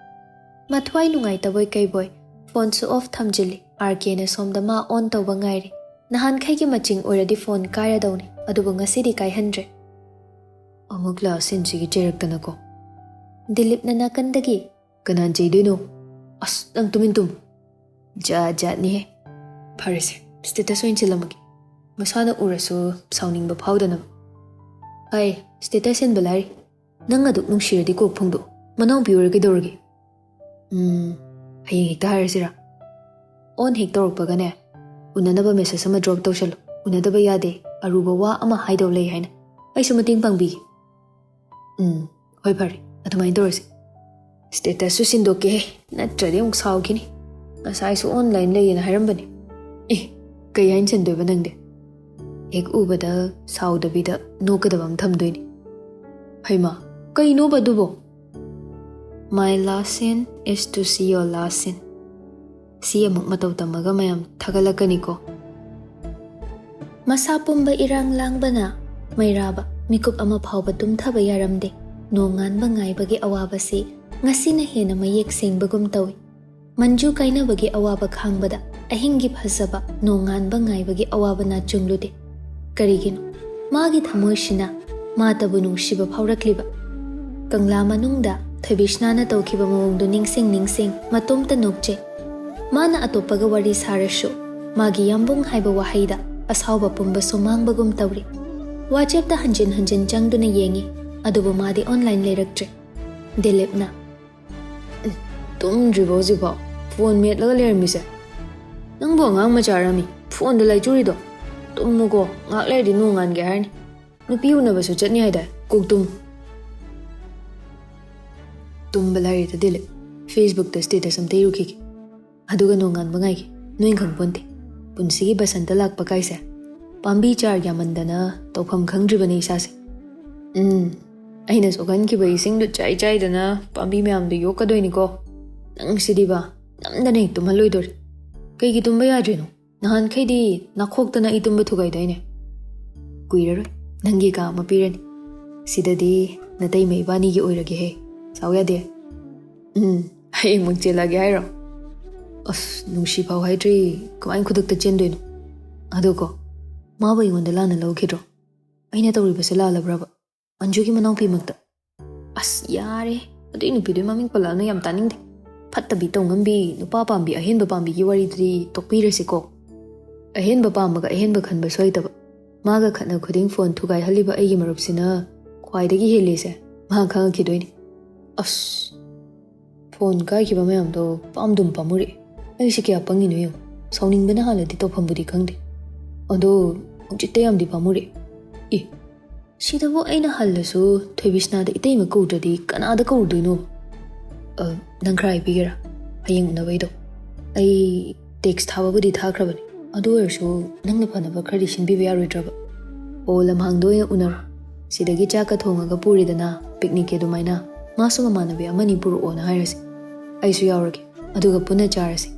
ꯃꯊ꯭ꯋꯥꯏ ꯅꯨꯡꯉꯥꯏꯇꯕꯣꯏ ꯀꯩꯕꯣꯏ ꯐꯣꯟꯁꯨ ꯑꯣꯐ ꯊꯝꯖꯤꯜꯂꯤ꯫ ꯑꯥꯔ ꯀꯦꯅ ꯁꯣꯝꯗ ꯃꯥ ꯑꯣꯟ ꯇꯧꯕ ꯉꯥꯏꯔꯤ꯫ ꯅꯍꯥꯟꯈꯩꯒꯤ ꯃꯆꯤꯡ ꯑꯣꯏꯔꯗꯤ ꯐꯣꯟ ꯀꯥꯏꯔꯗꯧꯅꯤ, ꯑꯗꯨꯕꯨ ꯉꯁꯤꯗꯤ ꯀꯥꯏꯍꯟꯗ꯭ꯔꯦ꯫ "ꯑꯃꯨꯛ ꯂꯥꯛꯑ ꯁꯤꯟꯁꯤꯒꯤ ꯆꯩꯔꯛꯇꯅꯀꯣ꯫" ꯗꯤꯂꯤꯞꯅ ꯅꯥꯀꯟꯗꯒꯤ, "ꯀꯅꯥꯅ ꯆꯩꯗꯣꯏꯅꯣ? ꯑꯁ, ꯅꯪ ꯇꯨꯃꯤꯟ ꯇꯨꯝ꯫ ꯖꯥꯠ ꯖꯥꯠꯅꯤꯍꯦ꯫" "ꯐꯔꯦꯁꯦ, ꯁ꯭ꯇꯦꯇꯁ ꯑꯣꯏꯅ ꯁꯤꯜꯂꯝꯃꯒꯦ꯫ ꯃꯁꯥꯅ ꯎꯔꯁꯨ ꯁꯥꯎꯅꯤꯡꯕ ꯐꯥꯎꯗꯅꯕ꯫" "ꯍꯥꯏ, ꯁ꯭ꯇꯦꯇꯁ ꯁꯤꯟꯕ ꯂꯥꯏꯔꯤ꯫ ꯅꯪ ꯑꯗꯨꯛ ꯅꯨꯡꯁꯤꯔꯗꯤ ꯀꯣꯛ ꯐꯣꯡꯗꯣꯛꯑꯣ꯫ ꯃꯅꯥꯎꯄꯤ ꯑꯣꯏꯔ ꯀꯩꯗꯧꯔꯒꯦ? ꯎꯝ, ꯍꯌꯦꯡ ꯍꯦꯛꯇ ꯍꯥꯏꯔꯁꯤꯔꯥ? ꯑꯣꯟ ꯍꯦꯛ ꯇꯧꯔꯛꯄꯒꯅꯦ, ꯎꯅꯅꯕ ꯃꯦꯁꯦꯖ ꯑꯃ ꯗ꯭ꯔꯣꯞ ꯇꯧꯁꯜꯂꯨ꯫ ꯎꯅꯗꯕ ꯌꯥꯗꯦ, ꯑꯔꯨꯕ ꯋꯥ ꯑꯃ ꯍꯥꯏꯗꯧ ꯂꯩ ꯍꯥꯏꯅ꯫ ꯑꯩꯁꯨ ꯃꯇꯦꯡ ꯄꯥꯡꯕꯤꯒꯦ꯫ ꯎꯝ, ꯍꯣꯏ, ꯐꯔꯦ, ꯑꯗꯨꯃꯥꯏꯅ ꯇꯧꯔꯁꯤ꯫ ꯁ꯭ꯇꯦꯇꯁꯁꯨ ꯁꯤꯟꯗꯣꯛꯀꯦꯍꯦ, ꯅꯠꯇ꯭ꯔꯗꯤ ꯑꯃꯨꯛ ꯁꯥꯎꯈꯤꯅꯤ꯫ ꯉꯁꯥꯏꯁꯨ ꯑꯣꯟꯂꯥꯏꯟ ꯂꯩꯌꯦꯅ ꯍꯥꯏꯔꯝꯕꯅꯤ꯫ ꯑꯦ, ꯀꯩ ꯍꯥꯏꯅ ꯁꯤꯟꯗꯣꯏꯕ ꯅꯪꯗꯤ? ꯍꯦꯛ ꯎꯕꯗ ꯁꯥꯎꯗꯕꯤꯗ ꯅꯣꯛꯀꯗꯕ ꯑꯃ ꯊꯝꯗꯣꯏꯅꯤ꯫ ꯍꯩꯃꯥ, ꯀꯩꯅꯣꯕ ꯑꯗꯨꯕꯣ? My last scene is to see your last scene. ꯁꯤ ꯑꯃꯨꯛ ꯃꯇꯧ ꯇꯝꯃꯒ ꯃꯌꯥꯝ ꯊꯥꯒꯠꯂꯛꯀꯅꯤꯀꯣ꯫ ꯃꯁꯥ ꯄꯨꯝꯕ ꯏꯔꯥꯡ ꯂꯥꯡꯕꯅ ꯃꯩꯔꯥꯕ ꯃꯤꯀꯨꯞ ꯑꯃ ꯐꯥꯎꯕ ꯇꯨꯝꯊꯕ ꯌꯥꯔꯝꯗꯦ꯫ ꯅꯣꯡꯉꯥꯟꯕ ꯉꯥꯏꯕꯒꯤ ꯑꯋꯥꯕꯁꯤ ꯉꯁꯤꯅ ꯍꯦꯟꯅ ꯃꯌꯦꯛ ꯁꯦꯡꯕꯒꯨꯝ ꯇꯧꯏ꯫ ꯃꯟꯖꯨ ꯀꯥꯏꯅꯕꯒꯤ ꯑꯋꯥꯕ ꯈꯥꯡꯕꯗ ꯑꯍꯤꯡꯒꯤ ꯐꯖꯕ, ꯅꯣꯡꯉꯥꯟꯕ ꯉꯥꯏꯕꯒꯤ ꯑꯋꯥꯕ ꯅꯥꯆꯨꯡꯂꯨꯗꯦ꯫ ꯀꯔꯤꯒꯤꯅꯣ? ꯃꯥꯒꯤ ꯊꯃꯣꯏꯁꯤꯅ ꯃꯥꯇꯕꯨ ꯅꯨꯡꯁꯤꯕ ꯐꯥꯎꯔꯛꯂꯤꯕ꯫ ꯀꯪꯂꯥ ꯃꯅꯨꯡꯗ ꯊꯣꯏꯕꯤꯁꯅꯥꯅ ꯇꯧꯈꯤꯕ ꯃꯑꯣꯡꯗꯨ ꯅꯤꯡꯁꯤꯡ ꯅꯤꯡꯁꯤꯡ ꯃꯇꯣꯝꯇ ꯅꯣꯛꯆꯩ꯫ ꯃꯥꯅ ꯑꯇꯣꯞꯄꯒ ꯋꯥꯔꯤ ꯁꯥꯔꯁꯨ, ꯃꯥꯒꯤ ꯌꯥꯝꯕꯨꯡ ꯍꯥꯏꯕ ꯋꯥꯍꯩꯗ ꯑꯁꯥꯎꯕ ꯄꯨꯝꯕ ꯁꯨꯃꯥꯡꯕꯒꯨꯝ ꯇꯧꯔꯤ꯫ ꯋꯥꯆꯦꯞꯇ ꯍꯟꯖꯤꯟ ꯍꯟꯖꯤꯟ ꯆꯪꯗꯨꯅ ꯌꯦꯡꯉꯤ, ꯑꯗꯨꯕꯨ ꯃꯥꯗꯤ ꯑꯣꯟꯂꯥꯏꯟ ꯂꯩꯔꯛꯇ꯭ꯔꯦ꯫ ꯗꯤꯂꯤꯞꯅ, "ꯎꯝ, ꯇꯨꯝꯗ꯭ꯔꯤꯕꯣ ꯍꯧꯖꯤꯛꯐꯥꯎ? ꯐꯣꯟ ꯃꯦꯠꯂꯒ ꯂꯩꯔꯝꯃꯤꯁꯦ? ꯅꯪꯕꯨ ꯑꯉꯥꯡ ꯃꯆꯥꯔꯃꯤ? ꯐꯣꯟꯗ ꯂꯥꯏꯆꯨꯔꯤꯗꯣ? ꯇꯨꯝꯃꯨꯀꯣ, ꯉꯥꯏꯍꯥꯛ ꯂꯩꯔꯗꯤ ꯅꯣꯡꯉꯥꯟꯒꯦ ꯍꯥꯏꯔꯅꯤ꯫ ꯅꯨꯄꯤ ꯎꯅꯕꯁꯨ ꯆꯠꯅꯤ ꯍꯥꯏꯗꯥꯏ? ꯀꯣꯛ ꯇꯨꯝꯃꯨ꯫" ꯇꯨꯝꯕ ꯂꯥꯏꯔꯤꯗ ꯗꯤꯂꯤꯞ, ꯐꯦꯁꯕꯨꯛꯇ ꯁ꯭ꯇꯦꯇꯁ ꯑꯝꯇ ꯏꯔꯨꯈꯤꯒꯦ꯫ ꯑꯗꯨꯒ ꯅꯣꯡꯉꯥꯟꯕ ꯉꯥꯏꯒꯦ꯫ ꯅꯣꯏ ꯈꯪꯄꯣꯟꯇꯦ, ꯄꯨꯟꯁꯤꯒꯤ ꯕꯁꯟꯇ ꯂꯥꯛꯄ ꯀꯥꯏꯁꯦ ꯄꯥꯝꯕꯤ ꯆꯥꯔ ꯌꯥꯝꯃꯟꯗꯅ ꯇꯧꯐꯝ ꯈꯪꯗ꯭ꯔꯤꯕꯅꯤ ꯏꯁꯥꯁꯦ꯫ ꯎꯝ, ꯑꯩꯅ ꯁꯣꯛꯍꯟꯈꯤꯕ ꯏꯁꯤꯡꯗꯨ ꯆꯥꯏ ꯆꯥꯏꯗꯅ ꯄꯥꯝꯕꯤ ꯃꯌꯥꯝꯗꯨ ꯌꯣꯛꯀꯗꯣꯏꯅꯤꯀꯣ꯫ ꯅꯪꯁꯤꯗꯤꯕ, ꯅꯝꯗꯅ ꯍꯦꯛ ꯇꯨꯝꯍꯜꯂꯣꯏꯗꯣꯔꯤ꯫ ꯀꯩꯒꯤ ꯇꯨꯝꯕ ꯌꯥꯗ꯭ꯔꯤꯅꯣ? ꯅꯍꯥꯟꯈꯩꯗꯤ ꯅꯥꯈꯣꯛꯇꯅ ꯑꯩ ꯇꯨꯝꯕ ꯊꯨꯒꯥꯏꯗꯥꯏꯅꯦ? ꯀꯨꯏꯔꯔꯣꯏ, ꯅꯪꯒꯤ ꯀꯥ ꯑꯃ ꯄꯤꯔꯅꯤ꯫ ꯁꯤꯗꯗꯤ ꯅꯇꯩꯃ ꯏꯕꯥꯅꯤꯒꯤ ꯑꯣꯏꯔꯒꯦꯍꯦ꯫ ꯁꯥꯎ ꯌꯥꯗꯦ꯫ ꯎꯝ, ꯍꯌꯦꯡꯃꯛ ꯆꯦꯜꯂꯒꯦ ꯍꯥꯏꯔꯣ? ꯑꯁ, ꯅꯨꯡꯁꯤ ꯐꯥꯎ ꯍꯥꯏꯗ꯭ꯔꯤ, ꯀꯃꯥꯏꯅ ꯈꯨꯗꯛꯇ ꯆꯦꯟꯗꯣꯏꯅꯣ? ꯑꯗꯨꯀꯣ, ꯃꯥꯕꯨ ꯑꯩꯉꯣꯟꯗ ꯂꯥꯟꯅ ꯂꯧꯈꯤꯗ꯭ꯔꯣ? ꯑꯩꯅ ꯇꯧꯔꯤꯕꯁꯦ ꯂꯥꯜꯂꯕ꯭ꯔꯕ? ꯃꯟꯖꯨꯒꯤ ꯃꯅꯥꯎꯄꯤꯃꯛꯇ? ꯑꯁ, ꯌꯥꯔꯦ, ꯑꯗꯨꯏ ꯅꯨꯄꯤꯗꯨꯒꯤ ꯃꯃꯤꯡ ꯄꯜꯂꯛꯑꯅꯨ, ꯌꯥꯝ ꯇꯥꯅꯤꯡꯗꯦ꯫ ꯐꯠꯇꯕꯤ ꯇꯧꯉꯝꯕꯤ, ꯅꯨꯄꯥ ꯄꯥꯝꯕꯤ, ꯑꯍꯦꯟꯕ ꯄꯥꯝꯕꯤꯒꯤ ꯋꯥꯔꯤꯗꯨꯗꯤ ꯇꯣꯛꯄꯤꯔꯁꯤꯀꯣ꯫ ꯑꯍꯦꯟꯕ ꯄꯥꯝꯕꯒ ꯑꯍꯦꯟꯕ ꯈꯟꯕ ꯁꯣꯏꯗꯕ꯫ ꯃꯥꯒ ꯈꯠꯅ ꯈꯨꯗꯤꯡ ꯐꯣꯟ ꯊꯨꯒꯥꯏꯍꯜꯂꯤꯕ ꯑꯩꯒꯤ ꯃꯔꯨꯞꯁꯤꯅ ꯈ꯭ꯋꯥꯏꯗꯒꯤ ꯍꯦꯜꯂꯤꯁꯦ꯫ ꯃꯍꯥꯛ ꯈꯪꯉꯛꯈꯤꯗꯣꯏꯅꯤ꯫ ꯑꯁ, ꯐꯣꯟ ꯀꯥꯏꯈꯤꯕ ꯃꯌꯥꯝꯗꯣ ꯄꯥꯝꯗꯨꯝ ꯄꯥꯝꯃꯨꯔꯛꯑꯦ꯫ ꯑꯩꯁꯦ ꯀꯌꯥ ꯄꯪꯉꯤꯅꯣ ꯌꯦꯡꯉꯨ꯫ ꯁꯥꯎꯅꯤꯡꯕꯅ ꯍꯥꯜꯂꯗꯤ ꯇꯧꯐꯝꯕꯨꯗꯤ ꯈꯪꯗꯦ꯫ ꯑꯗꯣ ꯍꯧꯖꯤꯛꯇ ꯌꯥꯝꯗꯤ ꯄꯥꯝꯃꯨꯔꯛꯑꯦ꯫ ꯑꯦ, ꯁꯤꯗꯕꯨ ꯑꯩꯅ ꯍꯜꯂꯁꯨ ꯊꯣꯏꯕꯤꯁꯅꯥꯗ ꯏꯇꯩꯃ ꯀꯧꯗ꯭ꯔꯗꯤ ꯀꯅꯥꯗ ꯀꯧꯔꯨꯗꯣꯏꯅꯣ? ꯑ, ꯅꯪ ꯈꯔ ꯍꯥꯏꯕꯤꯒꯦꯔꯥ? ꯍꯌꯦꯡ ꯎꯅꯕꯩꯗꯣ꯫ ꯑꯩ ꯇꯦꯛꯁ ꯊꯥꯕꯕꯨꯗꯤ ꯊꯥꯈ꯭ꯔꯕꯅꯤ꯫ ꯑꯗꯨ ꯑꯣꯏꯔꯁꯨ ꯅꯪꯅ ꯐꯅꯕ ꯈꯔꯗꯤ ꯁꯤꯟꯕꯤꯕ ꯌꯥꯔꯣꯏꯗ꯭ꯔꯕ? ꯑꯣ, ꯂꯝꯍꯥꯡꯗ ꯑꯣꯏꯅ ꯎꯅꯔꯣ꯫ ꯁꯤꯗꯒꯤ ꯆꯥꯛꯀ ꯊꯣꯡꯉꯒ ꯄꯨꯔꯦꯗꯅ, ꯄꯤꯛꯅꯤꯛꯀꯤ ꯑꯗꯨꯃꯥꯏꯅ꯫ ꯃꯥꯁꯨ ꯃꯃꯥꯟꯅꯕꯤ ꯑꯃꯅꯤ ꯄꯨꯔꯛꯑꯣꯅ ꯍꯥꯏꯔꯁꯤ꯫ ꯑꯩꯁꯨ ꯌꯥꯎꯔꯒꯦ꯫ ꯑꯗꯨꯒ ꯄꯨꯟꯅ ꯆꯥꯔꯁꯤ꯫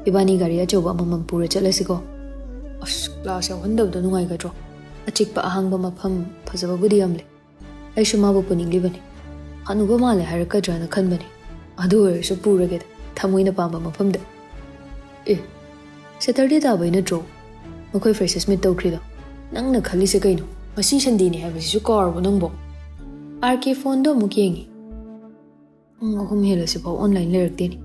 ꯏꯕꯥꯅꯤ ꯒꯥꯔꯤ ꯑꯆꯧꯕ ꯑꯃꯃꯝ ꯄꯨꯔ ꯆꯠꯂꯁꯤꯀꯣ꯫ ꯑꯁ, ꯀ꯭ꯂꯥꯁ ꯌꯥꯎꯍꯟꯗꯕꯗꯣ ꯅꯨꯡꯉꯥꯏꯒꯗ꯭ꯔꯣ? ꯑꯆꯤꯛꯄ ꯑꯍꯥꯡꯕ ꯃꯐꯝ ꯐꯖꯕꯕꯨꯗꯤ ꯌꯥꯝ ꯂꯩ꯫ ꯑꯩꯁꯨ ꯃꯥꯕꯨ ꯄꯨꯅꯤꯡꯂꯤꯕꯅꯤ꯫ ꯍꯅꯨꯕ ꯃꯥꯜꯂꯦ ꯍꯥꯏꯔꯛꯀꯗ꯭ꯔꯅ ꯈꯟꯕꯅꯤ꯫ ꯑꯗꯨ ꯑꯣꯏꯔꯁꯨ ꯄꯨꯔꯒꯦꯗ, ꯊꯃꯣꯏꯅ ꯄꯥꯝꯕ ꯃꯐꯝꯗ꯫ ꯑꯦ, ꯁꯦꯇꯔꯗꯦ ꯇꯥꯕꯩ ꯅꯠꯇ꯭ꯔꯣ ꯃꯈꯣꯏ ꯐ꯭ꯔꯦꯁꯔꯁ ꯃꯤꯠ ꯇꯧꯈ꯭ꯔꯤꯗꯣ? ꯅꯪꯅ ꯈꯜꯂꯤꯁꯦ ꯀꯩꯅꯣ? ꯉꯁꯤ ꯁꯟꯗꯦꯅꯤ ꯍꯥꯏꯕꯁꯤꯁꯨ ꯀꯥꯎꯔꯕꯣ ꯅꯪꯕꯣ? ꯑꯥꯔ ꯀꯦ ꯐꯣꯟꯗꯣ ꯑꯃꯨꯛ ꯌꯦꯡꯉꯤ꯫ ꯄꯨꯡ ꯑꯍꯨꯝ ꯍꯦꯜꯂꯁꯤꯐꯥꯎ ꯑꯣꯟꯂꯥꯏꯟ ꯂꯩꯔꯛꯇꯦꯅꯦ꯫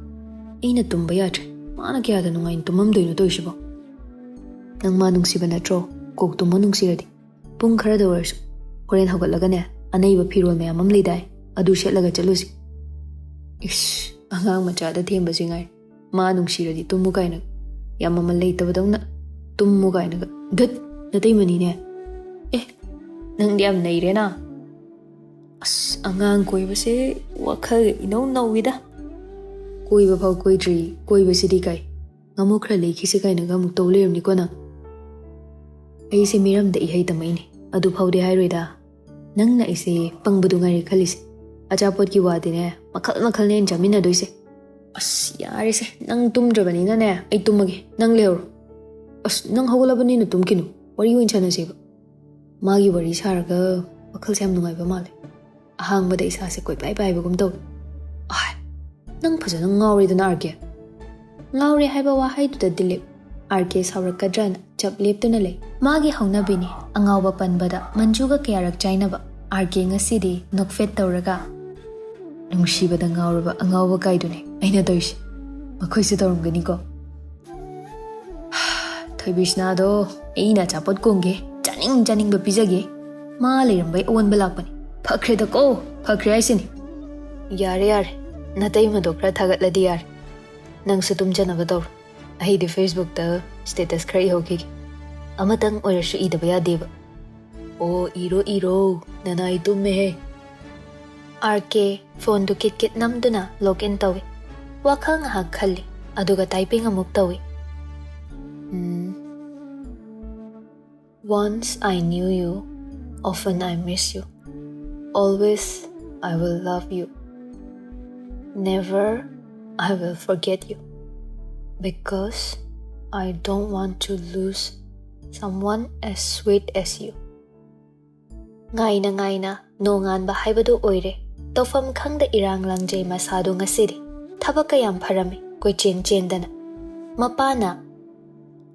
ꯑꯩꯅ ꯇꯨꯝꯕ ꯌꯥꯗ꯭ꯔꯦ꯫ ꯃꯥꯅ ꯀꯌꯥꯗ ꯅꯨꯡꯉꯥꯏꯅ ꯇꯨꯝꯃꯝꯗꯣꯏꯅꯣ ꯇꯧꯔꯤꯁꯤꯕꯣ? ꯅꯪ ꯃꯥ ꯅꯨꯡꯁꯤꯕ ꯅꯠꯇ꯭ꯔꯣ? ꯀꯣꯛ ꯇꯨꯝꯃꯣ ꯅꯨꯡꯁꯤꯔꯗꯤ꯫ ꯄꯨꯡ ꯈꯔꯗ ꯑꯣꯏꯔꯁꯨ꯫ ꯍꯣꯔꯦꯟ ꯍꯧꯒꯠꯂꯒꯅꯦ, ꯑꯅꯩꯕ ꯐꯤꯔꯣꯜ ꯃꯌꯥꯝ ꯑꯃ ꯂꯩꯗꯥꯏ, ꯑꯗꯨ ꯁꯦꯠꯂꯒ ꯆꯠꯂꯨꯁꯤ꯫ ꯏꯁ, ꯑꯉꯥꯡ ꯃꯆꯥꯗ ꯊꯦꯝꯕꯁꯤ ꯉꯥꯏ꯫ ꯃꯥ ꯅꯨꯡꯁꯤꯔꯗꯤ ꯇꯨꯝꯃꯨ ꯀꯥꯏꯅ꯫ ꯌꯥꯝ ꯃꯃꯜ ꯂꯩꯇꯕꯗꯧꯅ꯫ ꯇꯨꯝꯃꯨ ꯀꯥꯏꯅꯒ꯫ ꯙꯠ, ꯅꯇꯩꯃꯅꯤꯅꯦ꯫ ꯑꯦ, ꯅꯪꯗꯤ ꯌꯥꯝ ꯅꯩꯔꯦꯅ꯫ ꯑꯁ, ꯑꯉꯥꯡ ꯀꯣꯏꯕꯁꯦ ꯋꯥꯈꯜꯒ ꯏꯅꯧ ꯅꯧꯋꯤꯗ꯫ ꯀꯣꯏꯕ ꯐꯥꯎ ꯀꯣꯏꯗ꯭ꯔꯤ, ꯀꯣꯏꯕꯁꯤꯗꯤ ꯀꯥꯏ꯫ ꯉꯥꯃꯨ ꯈꯔ ꯂꯩꯈꯤꯁꯤ ꯀꯥꯏꯅꯒ ꯑꯃꯨꯛ ꯇꯧ ꯂꯩꯔꯝꯅꯤꯀꯣ ꯅꯪ꯫ ꯑꯩꯁꯦ ꯃꯤꯔꯝꯗ ꯏꯍꯩ ꯇꯝꯃꯛꯏꯅꯦ, ꯑꯗꯨ ꯐꯥꯎꯗꯤ ꯍꯥꯏꯔꯣꯏꯗ꯫ ꯅꯪꯅ ꯑꯩꯁꯦ ꯄꯪꯕꯗꯨ ꯉꯥꯏꯔꯦ ꯈꯜꯂꯤꯁꯦ꯫ ꯑꯆꯥꯄꯣꯠꯀꯤ ꯋꯥꯗꯤꯅꯦ, ꯃꯈꯜ ꯃꯈꯜꯅꯦ ꯑꯩꯅ ꯆꯥꯃꯤꯟꯅꯗꯣꯏꯁꯦ꯫ ꯑꯁ, ꯌꯥꯔꯦꯁꯦ, ꯅꯪ ꯇꯨꯝꯗ꯭ꯔꯕꯅꯤꯅꯅꯦ, ꯑꯩ ꯇꯨꯝꯃꯒꯦ, ꯅꯪ ꯂꯩꯍꯧꯔꯣ꯫ ꯑꯁ, ꯅꯪ ꯍꯧꯒꯠꯂꯕꯅꯤꯅ ꯇꯨꯝꯈꯤꯅꯨ, ꯋꯥꯔꯤ ꯑꯣꯏꯅ ꯁꯥꯟꯅꯁꯦꯕ꯫ ꯃꯥꯒꯤ ꯋꯥꯔꯤ ꯁꯥꯔꯒ ꯋꯥꯈꯜꯁꯦ ꯌꯥꯝ ꯅꯨꯡꯉꯥꯏꯕ ꯃꯥꯜꯂꯦ꯫ ꯑꯍꯥꯡꯕꯗ ꯏꯁꯥꯁꯦ ꯀꯣꯏꯄꯥꯏ ꯄꯥꯏꯕꯒꯨꯝ ꯇꯧꯏ꯫ ꯑꯥꯏ, ꯅꯪ ꯐꯖꯅ ꯉꯥꯎꯔꯦꯗꯅ, ꯑꯥꯔ ꯀꯦ꯫ ꯉꯥꯎꯔꯦ ꯍꯥꯏꯕ ꯋꯥꯍꯩꯗꯨꯗ ꯗꯤꯂꯤꯞ ꯑꯥꯔ ꯀꯦ ꯁꯥꯎꯔꯛꯀꯗ꯭ꯔꯅ ꯆꯞ ꯂꯦꯞꯇꯨꯅ ꯂꯩ꯫ ꯃꯥꯒꯤ ꯍꯧꯅꯕꯤꯅꯤ ꯑꯉꯥꯎꯕ ꯄꯟꯕꯗ ꯃꯟꯖꯨꯒ ꯀꯌꯥꯔꯛ ꯆꯥꯏꯅꯕ꯫ ꯑꯥꯔ ꯀꯦ ꯉꯁꯤꯗꯤ ꯅꯣꯛꯐꯦꯠ ꯇꯧꯔꯒ, "ꯅꯨꯡꯁꯤꯕꯗ ꯉꯥꯎꯔꯕ ꯑꯉꯥꯎꯕ ꯀꯥꯏꯗꯨꯅꯤ ꯑꯩꯅ ꯇꯧꯔꯤꯁꯦ꯫ ꯃꯈꯣꯏꯁꯨ ꯇꯧꯔꯝꯒꯅꯤꯀꯣ꯫" ꯊꯣꯏꯕꯤꯁꯅꯥꯗꯣ ꯑꯩꯅ ꯑꯆꯥꯄꯣꯠ ꯀꯣꯡꯒꯦ, ꯆꯥꯅꯤꯡ ꯆꯥꯅꯤꯡꯕ ꯄꯤꯖꯒꯦ꯫ ꯃꯥ ꯂꯩꯔꯝꯕꯩ ꯑꯑꯣꯟꯕ ꯂꯥꯛꯄꯅꯤ꯫ ꯐꯈ꯭ꯔꯦꯗꯀꯣ, ꯐꯈ꯭ꯔꯦ ꯍꯥꯏꯁꯤꯅꯤ꯫ ꯌꯥꯔꯦ, ꯌꯥꯔꯦ, ꯅꯇꯩꯃꯗꯣ ꯈꯔ ꯊꯥꯒꯠꯂꯗꯤ ꯌꯥꯔꯦ꯫ ꯅꯪꯁꯨ ꯇꯨꯝꯖꯅꯕ ꯇꯧꯔꯣ꯫ ꯑꯩꯗꯤ Facebookꯇ status ꯈꯔ ꯏꯍꯧꯈꯤꯒꯦ꯫ ꯑꯃꯇꯪ ꯑꯣꯏꯔꯁꯨ ꯏꯗꯕ ꯌꯥꯗꯦꯕ꯫ ꯑꯣ, ꯏꯔꯣ, ꯏꯔꯣ, ꯅꯅꯥꯏ ꯇꯨꯝꯃꯦꯍꯦ꯫ ꯑꯥꯔ ꯀꯦ ꯐꯣꯟꯗꯨ ꯀꯤꯠ ꯀꯤꯠ ꯅꯝꯗꯨꯅ log in ꯇꯧꯏ꯫ ꯋꯥꯈꯜ ꯉꯥꯏꯍꯥꯛ ꯈꯜꯂꯤ, ꯑꯗꯨꯒ typing ꯑꯃꯨꯛ ꯇꯧꯏ꯫ ꯎꯝ, Once I knew you, often I miss you. Always I will love you. Never I will forget you. Because I don't want to lose someone as sweet as you. ꯉꯥꯏꯅ ꯉꯥꯏꯅ ꯅꯣꯡꯉꯥꯟꯕ ꯍꯥꯏꯕꯗꯨ ꯑꯣꯏꯔꯦ꯫ ꯇꯧꯐꯝ ꯈꯪꯗ ꯏꯔꯥꯡ ꯂꯥꯡꯖꯩ ꯃꯁꯥꯗꯣ ꯉꯁꯤꯗꯤ꯫ ꯊꯕꯛ ꯀꯌꯥꯝ ꯐꯔꯝꯃꯤ, ꯀꯣꯏꯆꯦꯟ ꯆꯦꯟꯗꯅ꯫ ꯃꯄꯥꯅ,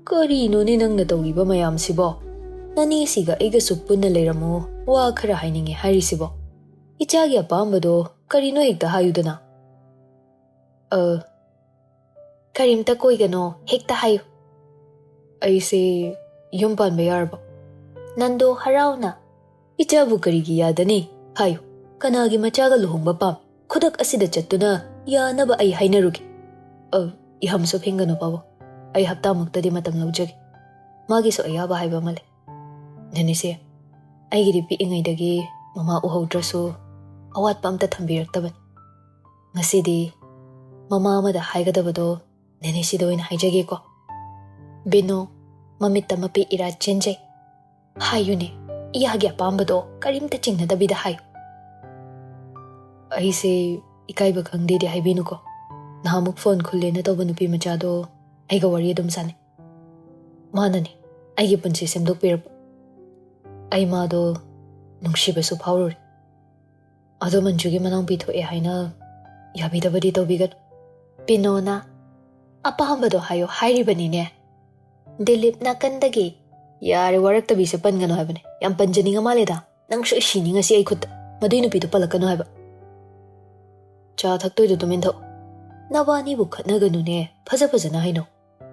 "ꯀꯔꯤꯅꯣꯅꯦ ꯅꯪꯅ ꯇꯧꯔꯤꯕ ꯃꯌꯥꯝꯁꯤꯕꯣ? ꯅꯅꯦꯁꯤꯒ ꯑꯩꯒꯁꯨ ꯄꯨꯟꯅ ꯂꯩꯔꯝꯃꯣ, ꯋꯥ ꯈꯔ ꯍꯥꯏꯅꯤꯡꯉꯦ ꯍꯥꯏꯔꯤꯁꯤꯕꯣ? ꯏꯆꯥꯒꯤ ꯑꯄꯥꯝꯕꯗꯣ ꯀꯔꯤꯅꯣ ꯍꯦꯛꯇ ꯍꯥꯏꯌꯨꯗꯅ꯫" "ꯑ, ꯀꯔꯤꯝꯇ ꯀꯣꯏꯒꯅꯣ, ꯍꯦꯛꯇ ꯍꯥꯏꯌꯨ꯫" "ꯑꯩꯁꯦ ꯌꯨꯝ ꯄꯥꯟꯕ ꯌꯥꯔꯕꯣ?" ꯅꯟꯗꯣ ꯍꯔꯥꯎꯅ, "ꯏꯆꯥꯕꯨ ꯀꯔꯤꯒꯤ ꯌꯥꯗꯅꯤ? ꯍꯥꯏꯌꯨ, ꯀꯅꯥꯒꯤ ꯃꯆꯥꯒ ꯂꯨꯍꯣꯡꯕ ꯄꯥꯝꯃꯤ? ꯈꯨꯗꯛ ꯑꯁꯤꯗ ꯆꯠꯇꯨꯅ ꯌꯥꯅꯕ ꯑꯩ ꯍꯥꯏꯅꯔꯨꯒꯦ꯫" "ꯑ, ꯏꯍꯝꯁꯨ ꯐꯤꯡꯒꯅꯨ ꯄꯥꯕꯨꯡ, ꯑꯩ ꯍꯞꯇꯥꯃꯨꯛꯇꯗꯤ ꯃꯇꯝ ꯂꯧꯖꯒꯦ꯫" ꯃꯥꯒꯤꯁꯨ ꯑꯌꯥꯕ ꯍꯥꯏꯕ ꯑꯃ ꯂꯩ꯫ "ꯅꯦꯅꯦꯁꯦ, ꯑꯩꯒꯤꯗꯤ ꯄꯤꯛꯏꯉꯩꯗꯒꯤ ꯃꯃꯥ ꯎꯍꯧꯗ꯭ꯔꯁꯨ ꯑꯋꯥꯠꯄ ꯑꯝꯇ ꯊꯝꯕꯤꯔꯛꯇꯕꯅꯤ꯫ ꯉꯁꯤꯗꯤ ꯃꯃꯥ ꯑꯃꯗ ꯍꯥꯏꯒꯗꯕꯗꯣ ꯅꯦꯅꯦꯁꯤꯗ ꯑꯣꯏꯅ ꯍꯥꯏꯖꯒꯦꯀꯣ꯫" ꯕꯤꯅꯣ ꯃꯃꯤꯠꯇ ꯃꯄꯤ ꯏꯔꯥ ꯆꯦꯟꯖꯩ꯫ "ꯍꯥꯏꯌꯨꯅꯦ, ꯏꯌꯥꯒꯤ ꯑꯄꯥꯝꯕꯗꯣ ꯀꯔꯤꯝꯇ ꯆꯤꯡꯅꯗꯕꯤꯗ ꯍꯥꯏꯌꯨ꯫" "ꯑꯩꯁꯦ ꯏꯀꯥꯏꯕ ꯈꯪꯗꯦꯗꯤ ꯍꯥꯏꯕꯤꯅꯨꯀꯣ꯫ ꯅꯍꯥꯟꯃꯨꯛ ꯐꯣꯟ ꯈꯨꯜꯂꯦꯅ ꯇꯧꯕ ꯅꯨꯄꯤ ꯃꯆꯥꯗꯣ ꯑꯩꯒ ꯋꯥꯔꯤ ꯑꯗꯨꯝ ꯁꯥꯟꯅꯩ꯫ ꯃꯥꯅꯅꯦ ꯑꯩꯒꯤ ꯄꯨꯟꯁꯤ ꯁꯦꯝꯗꯣꯛꯄꯤꯔꯛꯄ꯫ ꯑꯩ ꯃꯥꯗꯣ ꯅꯨꯡꯁꯤꯕꯁꯨ ꯐꯥꯎꯔꯨꯔꯦ꯫ ꯑꯗꯣ ꯃꯟꯖꯨꯒꯤ ꯃꯅꯥꯎꯄꯤ ꯊꯣꯛꯑꯦ ꯍꯥꯏꯅ ꯌꯥꯕꯤꯗꯕꯗꯤ ꯇꯧꯕꯤꯒꯅꯨ꯫" ꯕꯤꯅꯣꯅ, "ꯑꯄꯥꯝꯕꯗꯣ ꯍꯥꯏꯌꯣ ꯍꯥꯏꯔꯤꯕꯅꯤꯅꯦ꯫" ꯗꯤꯂꯤꯞ ꯅꯥꯀꯟꯗꯒꯤ, "ꯌꯥꯔꯦ, ꯋꯥꯔꯛꯇꯕꯤꯁꯦ ꯄꯟꯒꯅꯨ ꯍꯥꯏꯕꯅꯦ꯫ ꯌꯥꯝ ꯄꯟꯖꯅꯤꯡꯉ ꯃꯥꯜꯂꯦꯗ꯫ ꯅꯪ ꯁꯣꯏ ꯁꯤꯅꯤ ꯉꯁꯤ ꯑꯩ ꯈꯨꯠꯇ꯫ ꯃꯗꯨꯏ ꯅꯨꯄꯤꯗꯣ ꯄꯜꯂꯛꯀꯅꯨ ꯍꯥꯏꯕ꯫ ꯆꯥ ꯊꯛꯇꯣꯏꯗꯣ ꯇꯨꯃꯤꯟ ꯊꯛꯑꯣ꯫ ꯅꯕꯥꯅꯤꯕꯨ ꯈꯠꯅꯒꯅꯨꯅꯦ꯫ ꯐꯖ ꯐꯖꯅ ꯍꯥꯏꯅꯧ꯫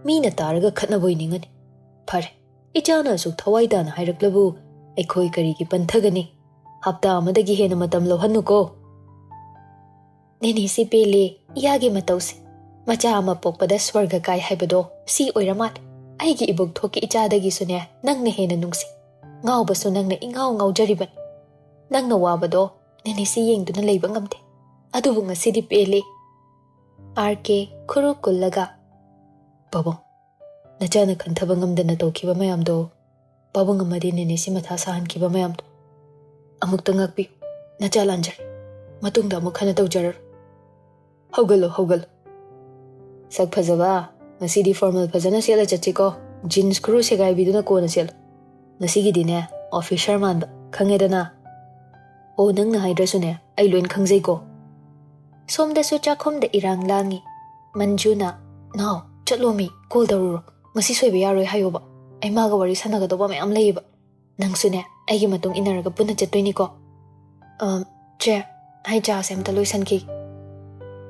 ꯃꯤꯅ ꯇꯥꯔꯒ ꯈꯠꯅꯕ ꯑꯣꯏꯅꯤꯡꯉꯅꯤ꯫ ꯐꯔꯦ, ꯏꯆꯥꯅ ꯑꯁꯨꯛ ꯊꯋꯥꯏ ꯇꯥꯅ ꯍꯥꯏꯔꯛꯂꯕꯨ ꯑꯩꯈꯣꯏ ꯀꯔꯤꯒꯤ ꯄꯟꯊꯒꯅꯤ?" ꯍꯞꯇꯥ ꯑꯃꯗꯒꯤ ꯍꯦꯟꯅ ꯃꯇꯝ ꯂꯧꯍꯟꯅꯨꯀꯣ꯫ ꯅꯦꯅꯦꯁꯤ ꯄꯦꯜꯂꯦ, ꯏꯌꯥꯒꯤ ꯃꯇꯧꯁꯦ꯫ ꯃꯆꯥ ꯑꯃ ꯄꯣꯛꯄꯗ ꯁ꯭ꯋꯔꯒ ꯀꯥꯏ ꯍꯥꯏꯕꯗꯣ ꯁꯤ ꯑꯣꯏꯔ ꯃꯥꯜꯂꯦ꯫ ꯑꯩꯒꯤ ꯏꯕꯨꯛꯊꯣꯛꯀꯤ ꯏꯆꯥꯗꯒꯤꯁꯨꯅꯦ ꯅꯪꯅ ꯍꯦꯟꯅ ꯅꯨꯡꯁꯤ꯫ ꯉꯥꯎꯕꯁꯨ ꯅꯪꯅ ꯏꯉꯥꯎ ꯉꯥꯎꯖꯔꯤꯕꯅꯤ꯫ ꯅꯪꯅ ꯋꯥꯕꯗꯣ ꯅꯦꯅꯦꯁꯤ ꯌꯦꯡꯗꯨꯅ ꯂꯩꯕ ꯉꯝꯗꯦ꯫ ꯑꯗꯨꯕꯨ ꯉꯁꯤꯗꯤ ꯄꯦꯜꯂꯦ꯫ ꯑꯥꯔ ꯀꯦ ꯈꯨꯔꯨ ꯀꯨꯜꯂꯒ, "ꯄꯥꯕꯨꯡ, ꯅꯆꯥꯅ ꯈꯟꯊꯕ ꯉꯝꯗꯅ ꯇꯧꯈꯤꯕ ꯃꯌꯥꯝꯗꯣ, ꯄꯥꯕꯨꯡ ꯑꯃꯗꯤ ꯅꯦꯅꯦꯁꯤ ꯃꯊꯥ ꯁꯥꯍꯟꯈꯤꯕ ꯃꯌꯥꯝꯗꯣ ꯑꯃꯨꯛꯇ ꯉꯥꯛꯄꯤꯌꯨ꯫ ꯅꯆꯥ ꯂꯥꯟꯖꯔꯦ꯫ ꯃꯇꯨꯡꯗ ꯑꯃꯨꯛ ꯍꯟꯅ ꯇꯧꯖꯔꯔꯣꯏ꯫ ꯍꯧꯒꯠꯂꯣ, ꯍꯧꯒꯠꯂꯣ꯫ ꯁꯛ ꯐꯖꯕ, ꯉꯁꯤꯗꯤ ꯐꯣꯔꯃꯦꯜ ꯐꯖꯅ ꯁꯦꯠꯂ ꯆꯠꯁꯤꯀꯣ꯫ ꯖꯤꯟꯁ ꯈꯨꯔꯨ ꯁꯦꯒꯥꯏꯕꯤꯗꯨꯅ ꯀꯣꯟꯅ ꯁꯦꯠꯂꯨ꯫ ꯉꯁꯤꯒꯤꯗꯤꯅꯦ, ꯑꯣꯐꯤꯁꯔ ꯃꯥꯟꯕ, ꯈꯪꯉꯦꯗꯅ?" "ꯑꯣ, ꯅꯪꯅ ꯍꯥꯏꯗ꯭ꯔꯁꯨꯅꯦ, ꯑꯩ ꯂꯣꯏꯅ ꯈꯪꯖꯩꯀꯣ꯫" ꯁꯣꯝꯗꯁꯨ ꯆꯥꯛꯈꯨꯝꯗ ꯏꯔꯥꯡ ꯂꯥꯡꯉꯤ꯫ ꯃꯟꯖꯨꯅ, "ꯅꯥꯎ, ꯆꯠꯂꯣꯃꯤ, ꯀꯣꯜ ꯇꯧꯔꯨꯔꯣ꯫ ꯉꯁꯤ ꯁꯣꯏꯕ ꯌꯥꯔꯣꯏ ꯍꯥꯏꯌꯣꯕ꯫ ꯑꯩ ꯃꯥꯒ ꯋꯥꯔꯤ ꯁꯥꯟꯅꯒꯗꯧꯕ ꯃꯌꯥꯝ ꯂꯩꯌꯦꯕ꯫ ꯅꯪꯁꯨꯅꯦ, ꯑꯩꯒꯤ ꯃꯇꯨꯡ ꯏꯟꯅꯔꯒ ꯄꯨꯟꯅ ꯆꯠꯇꯣꯏꯅꯤꯀꯣ꯫" "ꯑꯝ, ꯆꯦ, ꯑꯩ ꯆꯥꯁꯦ ꯑꯝꯇ ꯂꯣꯏꯁꯟꯈꯤꯒꯦ꯫"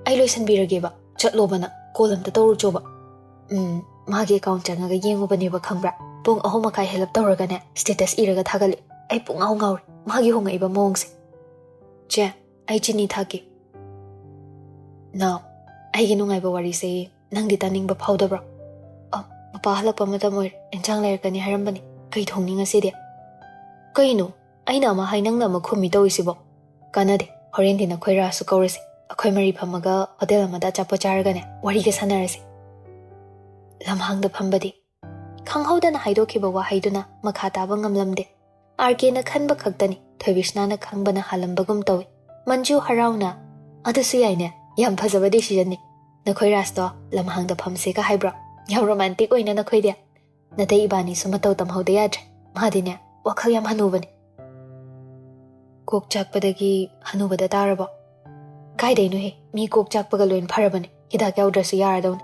"ꯑꯩ ꯂꯣꯏꯁꯟꯕꯤꯔꯒꯦꯕ꯫ ꯆꯠꯂꯣꯕ ꯅꯪ, ꯀꯣꯜ ꯑꯝꯇ ꯇꯧꯔꯨꯆꯣꯕ꯫" "ꯎꯝ, ꯃꯥꯒꯤ ꯑꯦꯀꯥꯎꯟ ꯆꯪꯉꯒ ꯌꯦꯡꯉꯨꯕꯅꯦꯕ, ꯈꯪꯕ꯭ꯔꯥ? ꯄꯨꯡ ꯑꯍꯨꯝ ꯃꯈꯥꯏ ꯍꯦꯜꯂꯞ ꯇꯧꯔꯒꯅꯦ, ꯁ꯭ꯇꯦꯇꯁ ꯏꯔꯒ ꯊꯥꯒꯠꯂꯤ꯫ ꯑꯩ ꯄꯨꯡꯉꯥꯎ ꯉꯥꯎꯔꯦ, ꯃꯥꯒꯤ ꯍꯣꯡꯉꯛꯏꯕ ꯃꯑꯣꯡꯁꯦ꯫" "ꯆꯦ, ꯑꯩ ꯆꯤꯅꯤ ꯊꯥꯛꯀꯦ꯫" "ꯅꯥꯎ, ꯑꯩꯒꯤ ꯅꯨꯡꯉꯥꯏꯕ ꯋꯥꯔꯤꯁꯦ ꯅꯪꯗꯤ ꯇꯥꯅꯤꯡꯕ ꯐꯥꯎꯗꯕ꯭ꯔꯣ?" "ꯑ, ꯃꯄꯥ ꯍꯜꯂꯛꯄ ꯃꯇꯝ ꯑꯣꯏꯔꯦ, ꯏꯟꯁꯥꯡ ꯂꯩꯔꯛꯀꯅꯤ ꯍꯥꯏꯔꯝꯕꯅꯤ꯫ ꯀꯩ ꯊꯣꯡꯅꯤ ꯉꯁꯤꯗꯤ?" "ꯀꯩꯅꯣ? ꯑꯩꯅ ꯑꯃ ꯍꯥꯏ ꯅꯪꯅ ꯑꯃ ꯈꯨꯝꯃꯤ ꯇꯧꯔꯤꯁꯤꯕꯣ?" "ꯀꯥꯟꯅꯗꯦ, ꯍꯣꯔꯦꯟꯗꯤ ꯅꯈꯣꯏ ꯔꯥꯁꯁꯨ ꯀꯧꯔꯁꯤ꯫ ꯑꯩꯈꯣꯏ ꯃꯔꯤ ꯐꯝꯃꯒ ꯍꯣꯇꯦꯜ ꯑꯃꯗ ꯑꯆꯥꯄꯣꯠ ꯆꯥꯔꯒꯅꯦ, ꯋꯥꯔꯤꯒ ꯁꯥꯟꯅꯔꯁꯤ꯫" ꯂꯝꯍꯥꯡꯗ ꯐꯝꯕꯗꯤ ꯈꯪꯍꯧꯗꯅ ꯍꯥꯏꯗꯣꯛꯈꯤꯕ ꯋꯥꯍꯩꯗꯨꯅ ꯃꯈꯥ ꯇꯥꯕ ꯉꯝꯂꯝꯗꯦ꯫ ꯑꯥꯔ ꯀꯦꯅ ꯈꯟꯕ ꯈꯛꯇꯅꯤ ꯊꯣꯏꯕꯤꯁꯅꯥꯅ ꯈꯪꯕꯅ ꯍꯥꯜꯂꯝꯕꯒꯨꯝ ꯇꯧꯏ꯫ ꯃꯟꯖꯨ ꯍꯔꯥꯎꯅ, "ꯑꯗꯨꯁꯨ ꯌꯥꯏꯅꯦ, ꯌꯥꯝ ꯐꯖꯕ ꯗꯤꯁꯤꯖꯟꯅꯤ꯫ ꯅꯈꯣꯏ ꯔꯥꯁꯇꯣ ꯂꯝꯍꯥꯡꯗ ꯐꯝꯁꯦꯒ ꯍꯥꯏꯕ꯭ꯔꯣ? ꯌꯥꯝ ꯔꯣꯃꯥꯟꯇꯤꯛ ꯑꯣꯏꯅ ꯅꯈꯣꯏꯗꯤ꯫ ꯅꯇꯩ ꯏꯕꯥꯅꯤꯁꯨ ꯃꯇꯧ ꯇꯝꯍꯧꯗ ꯌꯥꯗ꯭ꯔꯦ꯫ ꯃꯥꯗꯤꯅꯦ, ꯋꯥꯈꯜ ꯌꯥꯝ ꯍꯅꯨꯕꯅꯤ꯫" "ꯀꯣꯛ ꯆꯥꯛꯄꯗꯒꯤ ꯍꯅꯨꯕꯗ ꯇꯥꯔꯕꯣ?" "ꯀꯥꯏꯗꯩꯅꯣꯍꯦ, ꯃꯤ ꯀꯣꯛ ꯆꯥꯛꯄꯒ ꯂꯣꯏꯅ ꯐꯔꯕꯅꯦ, ꯍꯤꯗꯥꯛ ꯌꯥꯎꯗ꯭ꯔꯁꯨ ꯌꯥꯔꯗꯧꯅꯤ꯫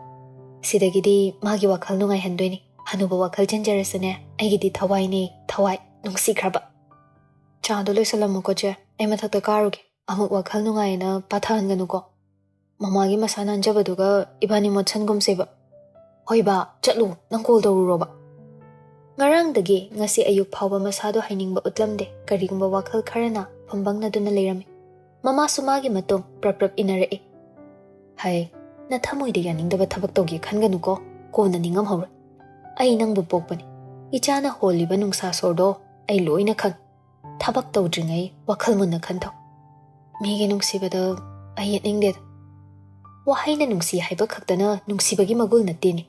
ꯁꯤꯗꯒꯤꯗꯤ ꯃꯥꯒꯤ ꯋꯥꯈꯜ ꯅꯨꯡꯉꯥꯏꯍꯟꯗꯣꯏꯅꯤ, ꯍꯅꯨꯕ ꯋꯥꯈꯜ ꯆꯦꯟꯖꯔꯁꯨꯅꯦ, ꯑꯩꯒꯤꯗꯤ ꯊꯋꯥꯏꯅꯦ, ꯊꯋꯥꯏ, ꯅꯨꯡꯁꯤꯈ꯭ꯔꯕ꯫" "ꯆꯥꯗꯣ ꯂꯣꯏꯁꯜꯂꯝꯃꯨꯀꯣ ꯆꯦ, ꯑꯩ ꯃꯊꯛꯇ ꯀꯥꯔꯨꯒꯦ, ꯑꯃꯨꯛ ꯋꯥꯈꯜ ꯅꯨꯡꯉꯥꯏꯌꯦꯅ ꯄꯥꯊꯍꯟꯒꯅꯨꯀꯣ꯫ ꯃꯃꯥꯒꯤ ꯃꯁꯥ ꯅꯥꯟꯖꯕꯗꯨꯒ ꯏꯕꯥꯅꯤ ꯃꯣꯠꯁꯟꯒꯨꯝꯁꯦꯕ꯫" "ꯍꯣꯏꯕ, ꯆꯠꯂꯨ, ꯅꯪ ꯀꯣꯜ ꯇꯧꯔꯨꯔꯣꯕ꯫" ꯉꯔꯥꯡꯗꯒꯤ ꯉꯁꯤ ꯑꯌꯨꯛ ꯐꯥꯎꯕ ꯃꯁꯥꯗꯣ ꯍꯥꯏꯅꯤꯡꯕ ꯎꯠꯂꯝꯗꯦ꯫ ꯀꯔꯤꯒꯨꯝꯕ ꯋꯥꯈꯜ ꯈꯔꯅ ꯐꯨꯝꯕꯪꯅꯗꯨꯅ ꯂꯩꯔꯝꯃꯤ꯫ ꯃꯃꯥꯁꯨ ꯃꯥꯒꯤ ꯃꯇꯨꯡ ꯄ꯭ꯔꯞ ꯄ꯭ꯔꯞ ꯏꯟꯅꯔꯛꯏ꯫ "ꯍꯩ, ꯅꯊꯃꯣꯏꯗ ꯌꯥꯅꯤꯡꯗꯕ ꯊꯕꯛ ꯇꯧꯒꯦ ꯈꯟꯒꯅꯨꯀꯣ, ꯀꯣꯟꯅ ꯅꯤꯡꯉꯝꯍꯧꯔꯣꯏ꯫ ꯑꯩ ꯅꯪꯕꯨ ꯄꯣꯛꯄꯅꯤ꯫ ꯏꯆꯥꯅ ꯍꯣꯜꯂꯤꯕ ꯅꯨꯡꯁꯥ ꯁꯣꯔꯗꯣ ꯑꯩ ꯂꯣꯏꯅ ꯈꯪꯏ꯫ ꯊꯕꯛ ꯇꯧꯗ꯭ꯔꯤꯉꯩ ꯋꯥꯈꯜ ꯃꯨꯟꯅ ꯈꯟꯊꯧ꯫ ꯃꯤꯒꯤ ꯅꯨꯡꯁꯤꯕꯗ ꯑꯩ ꯌꯦꯠꯅꯤꯡꯗꯦꯗ꯫ ꯋꯥꯍꯩꯅ ꯅꯨꯡꯁꯤ ꯍꯥꯏꯕ ꯈꯛꯇꯅ ꯅꯨꯡꯁꯤꯕꯒꯤ ꯃꯒꯨꯟ ꯅꯠꯇꯦꯅꯦ꯫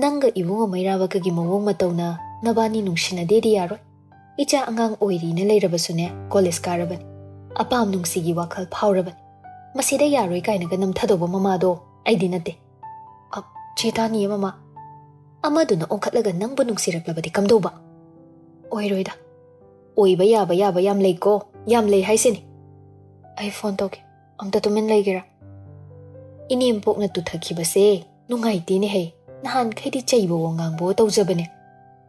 ꯅꯪꯒ ꯏꯕꯨꯡꯉꯣ ꯃꯩꯔꯥꯕꯒꯒꯤ ꯃꯑꯣꯡ ꯃꯇꯧꯅ ꯅꯕꯥꯅꯤ ꯅꯨꯡꯁꯤꯅꯗꯦꯗꯤ ꯌꯥꯔꯣꯏ꯫ ꯏꯆꯥ ꯑꯉꯥꯡ ꯑꯣꯏꯔꯤꯅ ꯂꯩꯔꯕꯁꯨꯅꯦ, ꯀꯣꯂꯦꯖ ꯀꯥꯔꯕꯅꯤ꯫ ꯑꯄꯥꯝ ꯅꯨꯡꯁꯤꯒꯤ ꯋꯥꯈꯜ ꯐꯥꯎꯔꯕꯅꯤ꯫ ꯃꯁꯤꯗ ꯌꯥꯔꯣꯏ ꯀꯥꯏꯅꯒ ꯅꯝꯊꯗꯧꯕ ꯃꯃꯥꯗꯣ ꯑꯩꯗꯤ ꯅꯠꯇꯦ꯫ ꯑ, ꯆꯦ ꯇꯥꯅꯤꯌꯦ ꯃꯃꯥ꯫ ꯑꯃꯗꯨꯅ ꯑꯣꯟꯈꯠꯂꯒ ꯅꯪꯕꯨ ꯅꯨꯡꯁꯤꯔꯛꯂꯕꯗꯤ ꯀꯝꯗꯧꯕ? ꯑꯣꯏꯔꯣꯏꯗ꯫ ꯑꯣꯏꯕ ꯌꯥꯕ ꯌꯥꯕ ꯌꯥꯝ ꯂꯩꯀꯣ, ꯌꯥꯝ ꯂꯩ ꯍꯥꯏꯁꯤꯅꯤ꯫ ꯑꯩ ꯐꯣꯟ ꯇꯧꯒꯦ, ꯑꯝꯇ ꯇꯨꯃꯤꯟ ꯂꯩꯒꯦꯔꯥ? ꯏꯅꯦꯝꯄꯣꯛꯅ ꯇꯨꯊꯈꯤꯕꯁꯦ ꯅꯨꯡꯉꯥꯏꯇꯦꯅꯦꯍꯦ꯫ ꯅꯍꯥꯟꯈꯩꯗꯤ ꯆꯩꯕꯋꯣ ꯉꯥꯡꯕꯋꯣ ꯇꯧꯖꯕꯅꯦ꯫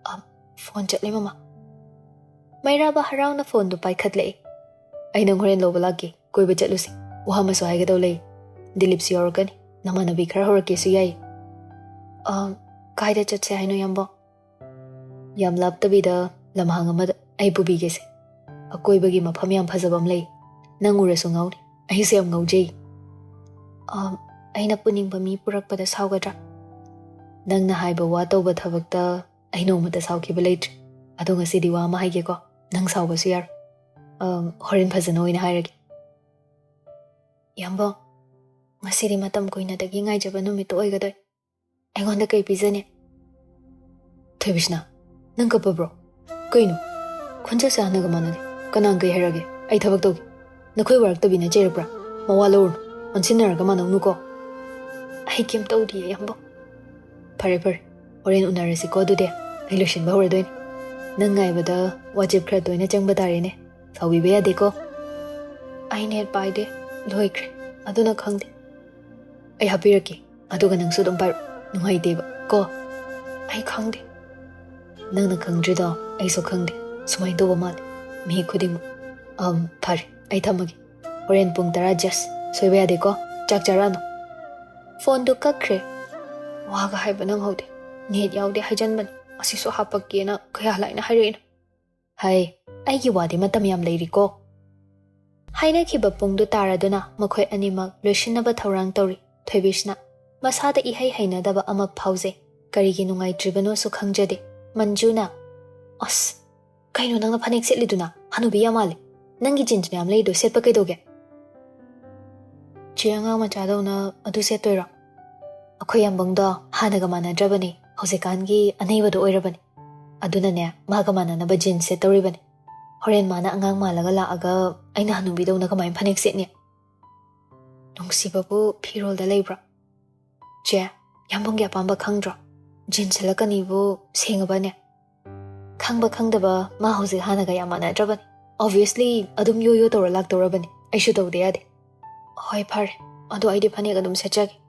ꯑ, ꯐꯣꯟ ꯆꯠꯂꯦ ꯃꯃꯥ꯫ ꯃꯩꯔꯥꯕ ꯍꯔꯥꯎꯅ ꯐꯣꯟꯗꯨ ꯄꯥꯏꯈꯠꯂꯛꯏ꯫ "ꯑꯩ ꯅꯪ ꯍꯣꯔꯦꯟ ꯂꯧꯕ ꯂꯥꯛꯀꯦ, ꯀꯣꯏꯕ ꯆꯠꯂꯨꯁꯤ꯫ ꯋꯥ ꯑꯃꯁꯨ ꯍꯥꯏꯒꯗꯧ ꯂꯩ꯫ ꯗꯤꯂꯤꯞꯁꯨ ꯌꯥꯎꯔꯛꯀꯅꯤ, ꯅꯃꯥꯟꯅꯕꯤ ꯈꯔ ꯍꯧꯔꯛꯀꯦꯁꯨ ꯌꯥꯏ꯫" "ꯑ, ꯀꯥꯏꯗ ꯆꯠꯁꯦ ꯍꯥꯏꯅꯣ ꯌꯥꯝꯕꯣ?" "ꯌꯥꯝ ꯂꯥꯞꯇꯕꯤꯗ ꯂꯝꯍꯥꯡ ꯑꯃꯗ ꯑꯩ ꯄꯨꯕꯤꯒꯦꯁꯦ꯫ ꯑꯀꯣꯏꯕꯒꯤ ꯃꯐꯝ ꯌꯥꯝ ꯐꯖꯕ ꯑꯃ ꯂꯩ꯫ ꯅꯪ ꯎꯔꯁꯨ ꯉꯥꯎꯅꯤ꯫ ꯑꯩꯁꯨ ꯌꯥꯝ ꯉꯥꯎꯖꯩ꯫" "ꯑ, ꯑꯩꯅ ꯄꯨꯅꯤꯡꯕ ꯃꯤ ꯄꯨꯔꯛꯄꯗ ꯁꯥꯎꯒꯗ꯭ꯔꯥ?" "ꯅꯪꯅ ꯍꯥꯏꯕ ꯋꯥ ꯇꯧꯕ ꯊꯕꯛꯇ ꯑꯩ ꯅꯣꯡꯃꯇ ꯁꯥꯎꯈꯤꯕ ꯂꯩꯇ꯭ꯔꯤ꯫ ꯑꯗꯣ ꯉꯁꯤꯗꯤ ꯋꯥ ꯑꯃ ꯍꯥꯏꯒꯦꯀꯣ, ꯅꯪ ꯁꯥꯎꯕꯁꯨ ꯌꯥꯔꯣꯏ꯫ ꯑꯝ, ꯍꯣꯔꯦꯟ ꯐꯖꯅ ꯑꯣꯏꯅ ꯍꯥꯏꯔꯒꯦ꯫" "ꯌꯥꯝꯕꯣ, ꯉꯁꯤꯗꯤ ꯃꯇꯝ ꯀꯨꯏꯅꯗꯒꯤ ꯉꯥꯏꯖꯕ ꯅꯨꯃꯤꯠꯇꯣ ꯑꯣꯏꯒꯗꯣꯏ꯫ ꯑꯩꯉꯣꯟꯗ ꯀꯩ ꯄꯤꯖꯅꯤ?" "ꯊꯣꯏꯕꯤꯁꯅꯥ, ꯅꯪ ꯀꯞꯄꯕ꯭ꯔꯣ? ꯀꯩꯅꯣ? ꯈꯣꯟꯖꯦꯜꯁꯦ ꯍꯥꯟꯅꯒ ꯃꯥꯟꯅꯗꯦ꯫ ꯀꯅꯥꯅ ꯀꯩ ꯍꯥꯏꯔꯒꯦ? ꯑꯩ ꯊꯕꯛ ꯇꯧꯒꯦ꯫ ꯅꯈꯣꯏ ꯋꯥꯔꯛꯇꯕꯤꯅ ꯆꯩꯔꯛꯄ꯭ꯔꯥ? ꯃꯋꯥ ꯂꯧꯔꯨꯅꯨ꯫ ꯑꯣꯟꯁꯤꯟꯅꯔꯒ ꯃꯥꯟꯅꯧꯅꯨꯀꯣ꯫" "ꯑꯩ ꯀꯩꯝ ꯇꯧꯗꯤꯌꯦ, ꯌꯥꯝꯕꯣ꯫" "ꯐꯔꯦ, ꯐꯔꯦ꯫ ꯍꯣꯔꯦꯟ ꯎꯅꯔꯁꯤꯀꯣ ꯑꯗꯨꯗꯤ꯫ ꯑꯩ ꯂꯣꯏꯁꯤꯟꯕ ꯍꯧꯔꯗꯣꯏꯅꯦ꯫ ꯅꯪ ꯉꯥꯏꯕꯗ ꯋꯥꯆꯦꯞ ꯈꯔ ꯇꯣꯏꯅ ꯆꯪꯕ ꯇꯥꯔꯦꯅꯦ꯫ ꯁꯥꯎꯕꯤꯕ ꯌꯥꯗꯦꯀꯣ꯫" "ꯑꯩ ꯅꯦꯠ ꯄꯥꯏꯗꯦ, ꯂꯣꯏꯈ꯭ꯔꯦ꯫ ꯑꯗꯨꯅ ꯈꯪꯗꯦ꯫" "ꯑꯩ ꯍꯥꯞꯄꯤꯔꯛꯀꯦ, ꯑꯗꯨꯒ ꯅꯪꯁꯨ ꯑꯗꯨꯝ ꯄꯥꯏꯔꯛꯑꯣ꯫ ꯅꯨꯡꯉꯥꯏꯇꯦꯕ ꯀꯣ꯫" "ꯑꯩ ꯈꯪꯗꯦ꯫" "ꯅꯪꯅ ꯈꯪꯗ꯭ꯔꯤꯗꯣ ꯑꯩꯁꯨ ꯈꯪꯗꯦ꯫ ꯁꯨꯃꯥꯏꯅ ꯇꯧꯕ ꯃꯥꯜꯂꯦ ꯃꯤ ꯈꯨꯗꯤꯡꯃꯛ꯫ ꯑꯝ, ꯐꯔꯦ, ꯑꯩ ꯊꯝꯃꯒꯦ꯫ ꯍꯣꯔꯦꯟ ꯄꯨꯡ ꯇꯔꯥ ꯖꯁ ꯁꯣꯏꯕ ꯌꯥꯗꯦꯀꯣ꯫ ꯆꯥꯛ ꯆꯥꯔꯛꯑꯅꯨ꯫" ꯐꯣꯟꯗꯨ ꯀꯛꯈ꯭ꯔꯦ꯫ ꯋꯥꯒ ꯍꯥꯏꯕ ꯅꯪꯍꯧꯗꯦ꯫ ꯅꯦꯠ ꯌꯥꯎꯗꯦ ꯍꯥꯏꯖꯟꯕꯅꯤ꯫ ꯑꯁꯤꯁꯨ ꯍꯥꯞꯄꯛꯀꯦꯅ ꯀꯌꯥ ꯂꯥꯏꯅ ꯍꯥꯏꯔꯛꯏꯅꯣ? ꯍꯩ, ꯑꯩꯒꯤ ꯋꯥꯗꯤ ꯃꯇꯝ ꯌꯥꯝ ꯂꯩꯔꯤꯀꯣ꯫ ꯍꯥꯏꯅꯈꯤꯕ ꯄꯨꯡꯗꯨ ꯇꯥꯔꯗꯨꯅ ꯃꯈꯣꯏ ꯑꯅꯤꯃꯛ ꯂꯣꯏꯁꯤꯟꯅꯕ ꯊꯧꯔꯥꯡ ꯇꯧꯔꯤ꯫ ꯊꯣꯏꯕꯤꯁꯅ ꯃꯁꯥꯗ ꯏꯍꯩ ꯍꯩꯅꯗꯕ ꯑꯃ ꯐꯥꯎꯖꯩ꯫ ꯀꯔꯤꯒꯤ ꯅꯨꯡꯉꯥꯏꯇ꯭ꯔꯤꯕꯅꯣꯁꯨ ꯈꯪꯖꯗꯦ꯫ ꯃꯟꯖꯨꯅ, "ꯑꯁ, ꯀꯩꯅꯣ ꯅꯪꯅ ꯐꯅꯦꯛ ꯁꯦꯠꯂꯤꯗꯨꯅ? ꯍꯅꯨꯕꯤ ꯌꯥꯝ ꯃꯥꯜꯂꯦ꯫ ꯅꯪꯒꯤ ꯖꯤꯟꯁ ꯃꯌꯥꯝ ꯂꯩꯗꯣ ꯁꯦꯠꯄ ꯀꯩꯗꯧꯒꯦ?" "ꯆꯦ, ꯑꯉꯥꯡ ꯃꯆꯥꯗꯧꯅ ꯑꯗꯨ ꯁꯦꯠꯇꯣꯏꯔꯣ?" "ꯑꯩꯈꯣꯏ ꯌꯥꯝꯕꯨꯡꯗꯣ ꯍꯥꯟꯅꯒ ꯃꯥꯟꯅꯗ꯭ꯔꯕꯅꯦ꯫ ꯍꯧꯖꯤꯛꯀꯥꯟꯒꯤ ꯑꯅꯩꯕꯗꯣ ꯑꯣꯏꯔꯕꯅꯦ꯫ ꯑꯗꯨꯅꯅꯦ, ꯃꯥꯒ ꯃꯥꯟꯅꯅꯕ ꯖꯤꯟꯁ ꯁꯦꯠꯇꯧꯔꯤꯕꯅꯦ꯫ ꯍꯣꯔꯦꯟ ꯃꯥꯅ ꯑꯉꯥꯡ ꯃꯥꯜꯂꯒ ꯂꯥꯛꯑꯒ ꯑꯩꯅ ꯍꯅꯨꯕꯤꯗꯧꯅ ꯀꯃꯥꯏꯅ ꯐꯅꯦꯛ ꯁꯦꯠꯅꯤ?" "ꯅꯨꯡꯁꯤꯕꯕꯨ ꯐꯤꯔꯣꯜꯗ ꯂꯩꯕ꯭ꯔꯣ?" "ꯆꯦ, ꯌꯥꯝꯕꯨꯡꯒꯤ ꯑꯄꯥꯝꯕ ꯈꯪꯗ꯭ꯔꯣ? ꯖꯤꯟꯁ ꯁꯦꯠꯂꯛꯀꯅꯤꯕꯨ ꯁꯦꯡꯉꯕꯅꯦ?" "ꯈꯪꯕ ꯈꯪꯗꯕ, ꯃꯥ ꯍꯧꯖꯤꯛ ꯍꯥꯟꯅꯒ ꯌꯥꯝ ꯃꯥꯟꯅꯗ꯭ꯔꯕꯅꯤ꯫ Obviously ꯑꯗꯨꯝ ꯌꯣ ꯌꯣ ꯇꯧꯔ ꯂꯥꯛꯇꯧꯔꯕꯅꯤ꯫ ꯑꯩꯁꯨ ꯇꯧꯗ ꯌꯥꯗꯦ꯫" "ꯍꯣꯏ, ꯐꯔꯦ꯫ ꯑꯗꯣ ꯑꯩꯗꯤ ꯐꯅꯦꯛ ꯑꯗꯨꯝ ꯁꯦꯠꯆꯒꯦ꯫